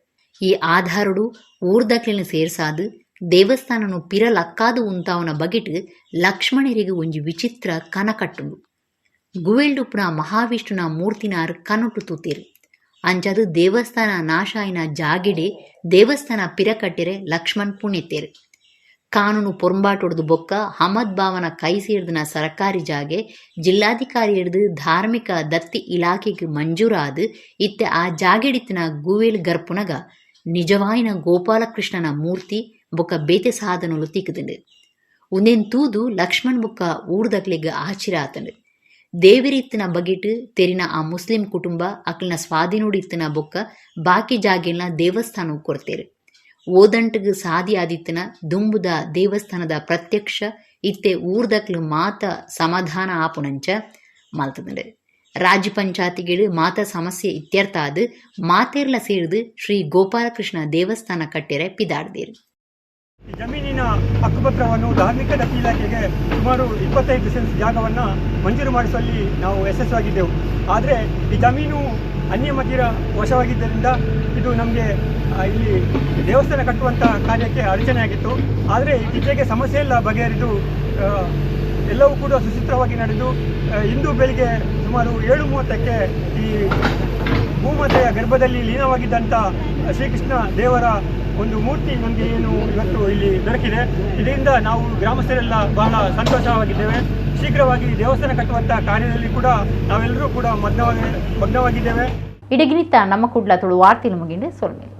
ಈ ಆಧಾರುಡು ಊರ್ದಕ್ಲಿನ ಸೇರ್ಸಾದು ದೇವಸ್ಥಾನನು ಪಿರಲಕ್ಕಾದು ಉಂತಾವನ ಬಗೆಟ್ ಲಕ್ಷ್ಮಣರಿಗೆ ಒಂಜಿ ವಿಚಿತ್ರ ಕನಕಟ್ಟುಂಡು. ಗುವೆಲ್ಡುಪ್ಪುನ ಮಹಾವಿಷ್ಣುನ ಮೂರ್ತಿನಾರ್ ಕನೊಟು ತೂತೇರು. ಅಂಚಾದು ದೇವಸ್ಥಾನ ನಾಶಾಯಿನ ಜಾಗೆಡೆ ದೇವಸ್ಥಾನ ಪಿರಕಟ್ಟಿರೆ ಲಕ್ಷ್ಮಣ್ ಪುಣ್ಯತೇರು. ಕಾನೂನು ಪೊರಂಬಾಟೊಡ್ದು ಬೊಕ್ಕ ಹಮದ್ ಬಾವನ ಕೈ ಸೇರ್ದನ ಸರಕಾರಿ ಜಾಗೆ ಜಿಲ್ಲಾಧಿಕಾರಿ ಹಿಡ್ದು ಧಾರ್ಮಿಕ ದತ್ತಿ ಇಲಾಖೆಗೆ ಮಂಜೂರಾದು ಇತ್ತೆ ಆ ಜಾಗೆಡಿತ್ತಿನ ಗುವೇಲ್ ಗರ್ಪುನಗ ನಿಜವಾಯಿನ ಗೋಪಾಲಕೃಷ್ಣನ ಮೂರ್ತಿ ಬೊಕ್ಕ ಬೇತೆ ಸಾಧನಲು ತಿಕ್ಕುದುಂಡು. ಉಂದೆನ್ ತೂದು ಲಕ್ಷ್ಮಣ್ ಬೊಕ್ಕ ಊರ್ದಕ್ಲೆಗ್ ಆಚಿರ ಆತಂಡು. ದೇವಿರಿತ್ತಿನ ಬಗೆಟ್ ತೆರಿನ ಆ ಮುಸ್ಲಿಂ ಕುಟುಂಬ ಅಕ್ಲಿನ ಸ್ವಾಧೀನೋಡಿತ್ತಿನ ಬೊಕ್ಕ ಬಾಕಿ ಜಾಗೆಲ್ನ ದೇವಸ್ಥಾನ ಕೊಡ್ತೇರು. ಓದಂಟಗ್ ಸಾದಿ ಆದಿತ್ತಿನ ದುಂಬುದ ದೇವಸ್ಥಾನದ ಪ್ರತ್ಯಕ್ಷ ಇತ್ತೆ ಊರ್ದಕ್ಲು ಮಾತ ಸಮಾಧಾನ ಆಪುನಂಚ ಮಲ್ತದಂಡು. ರಾಜ್ಯ ಪಂಚಾಯತಿಗಳು ಮಾತ ಸಮಸ್ಯೆ ಇತ್ಯರ್ಥ ಆದ್ ಮಾತೇರ್ಲ ಸೇರ್ದು ಶ್ರೀ ಗೋಪಾಲಕೃಷ್ಣ ದೇವಸ್ಥಾನ ಕಟ್ಟೆರೆ ಪಿದಾಡ್ದೇರು. ಜಮೀನಿನ ಹಕ್ಕುಪತ್ರವನ್ನು ಧಾರ್ಮಿಕ ದತ್ತಿ ಇಲಾಖೆಗೆ ಸುಮಾರು 25 ಸೆಂಟ್ಸ್ ಜಾಗವನ್ನು ಮಂಜೂರು ಮಾಡಿಸುವಲ್ಲಿ ನಾವು ಯಶಸ್ವಿಯಾಗಿದ್ದೆವು. ಆದರೆ ಈ ಜಮೀನು ಅನ್ಯ ಮತೀರ ವಶವಾಗಿದ್ದರಿಂದ ಇದು ನಮಗೆ ಇಲ್ಲಿ ದೇವಸ್ಥಾನ ಕಟ್ಟುವಂಥ ಕಾರ್ಯಕ್ಕೆ ಅಡಚಣೆಯಾಗಿತ್ತು. ಆದರೆ ಇತ್ತೀಚೆಗೆ ಸಮಸ್ಯೆ ಎಲ್ಲ ಬಗೆಹರಿದು ಎಲ್ಲವೂ ಕೂಡ ಸುಸೂತ್ರವಾಗಿ ನಡೆದು ಇಂದು ಬೆಳಿಗ್ಗೆ ಸುಮಾರು 7:30ಕ್ಕೆ ಈ ಭೂಮಾತೆಯ ಗರ್ಭದಲ್ಲಿ ಲೀನವಾಗಿದ್ದಂಥ ಶ್ರೀಕೃಷ್ಣ ದೇವರ ಒಂದು ಮೂರ್ತಿ ನಮಗೆ ಏನು ಇವತ್ತು ಇಲ್ಲಿ ದೊರಕಿದೆ. ಇದರಿಂದ ನಾವು ಗ್ರಾಮಸ್ಥರೆಲ್ಲ ಬಹಳ ಸಂತೋಷವಾಗಿದ್ದೇವೆ. ಶೀಘ್ರವಾಗಿ ದೇವಸ್ಥಾನ ಕಟ್ಟುವಂಥ ಕಾರ್ಯದಲ್ಲಿ ಕೂಡ ನಾವೆಲ್ಲರೂ ಕೂಡ ಮಗ್ನವಾಗಿದ್ದೇವೆ. ಇಡಗಿನಿತ್ತ ನಮ್ಮ ಕುಡ್ಲ ತುಳು ವಾರ್ತೆಲು ಮುಗಿಂಡು ಸೊಲ್ಮೇಲು.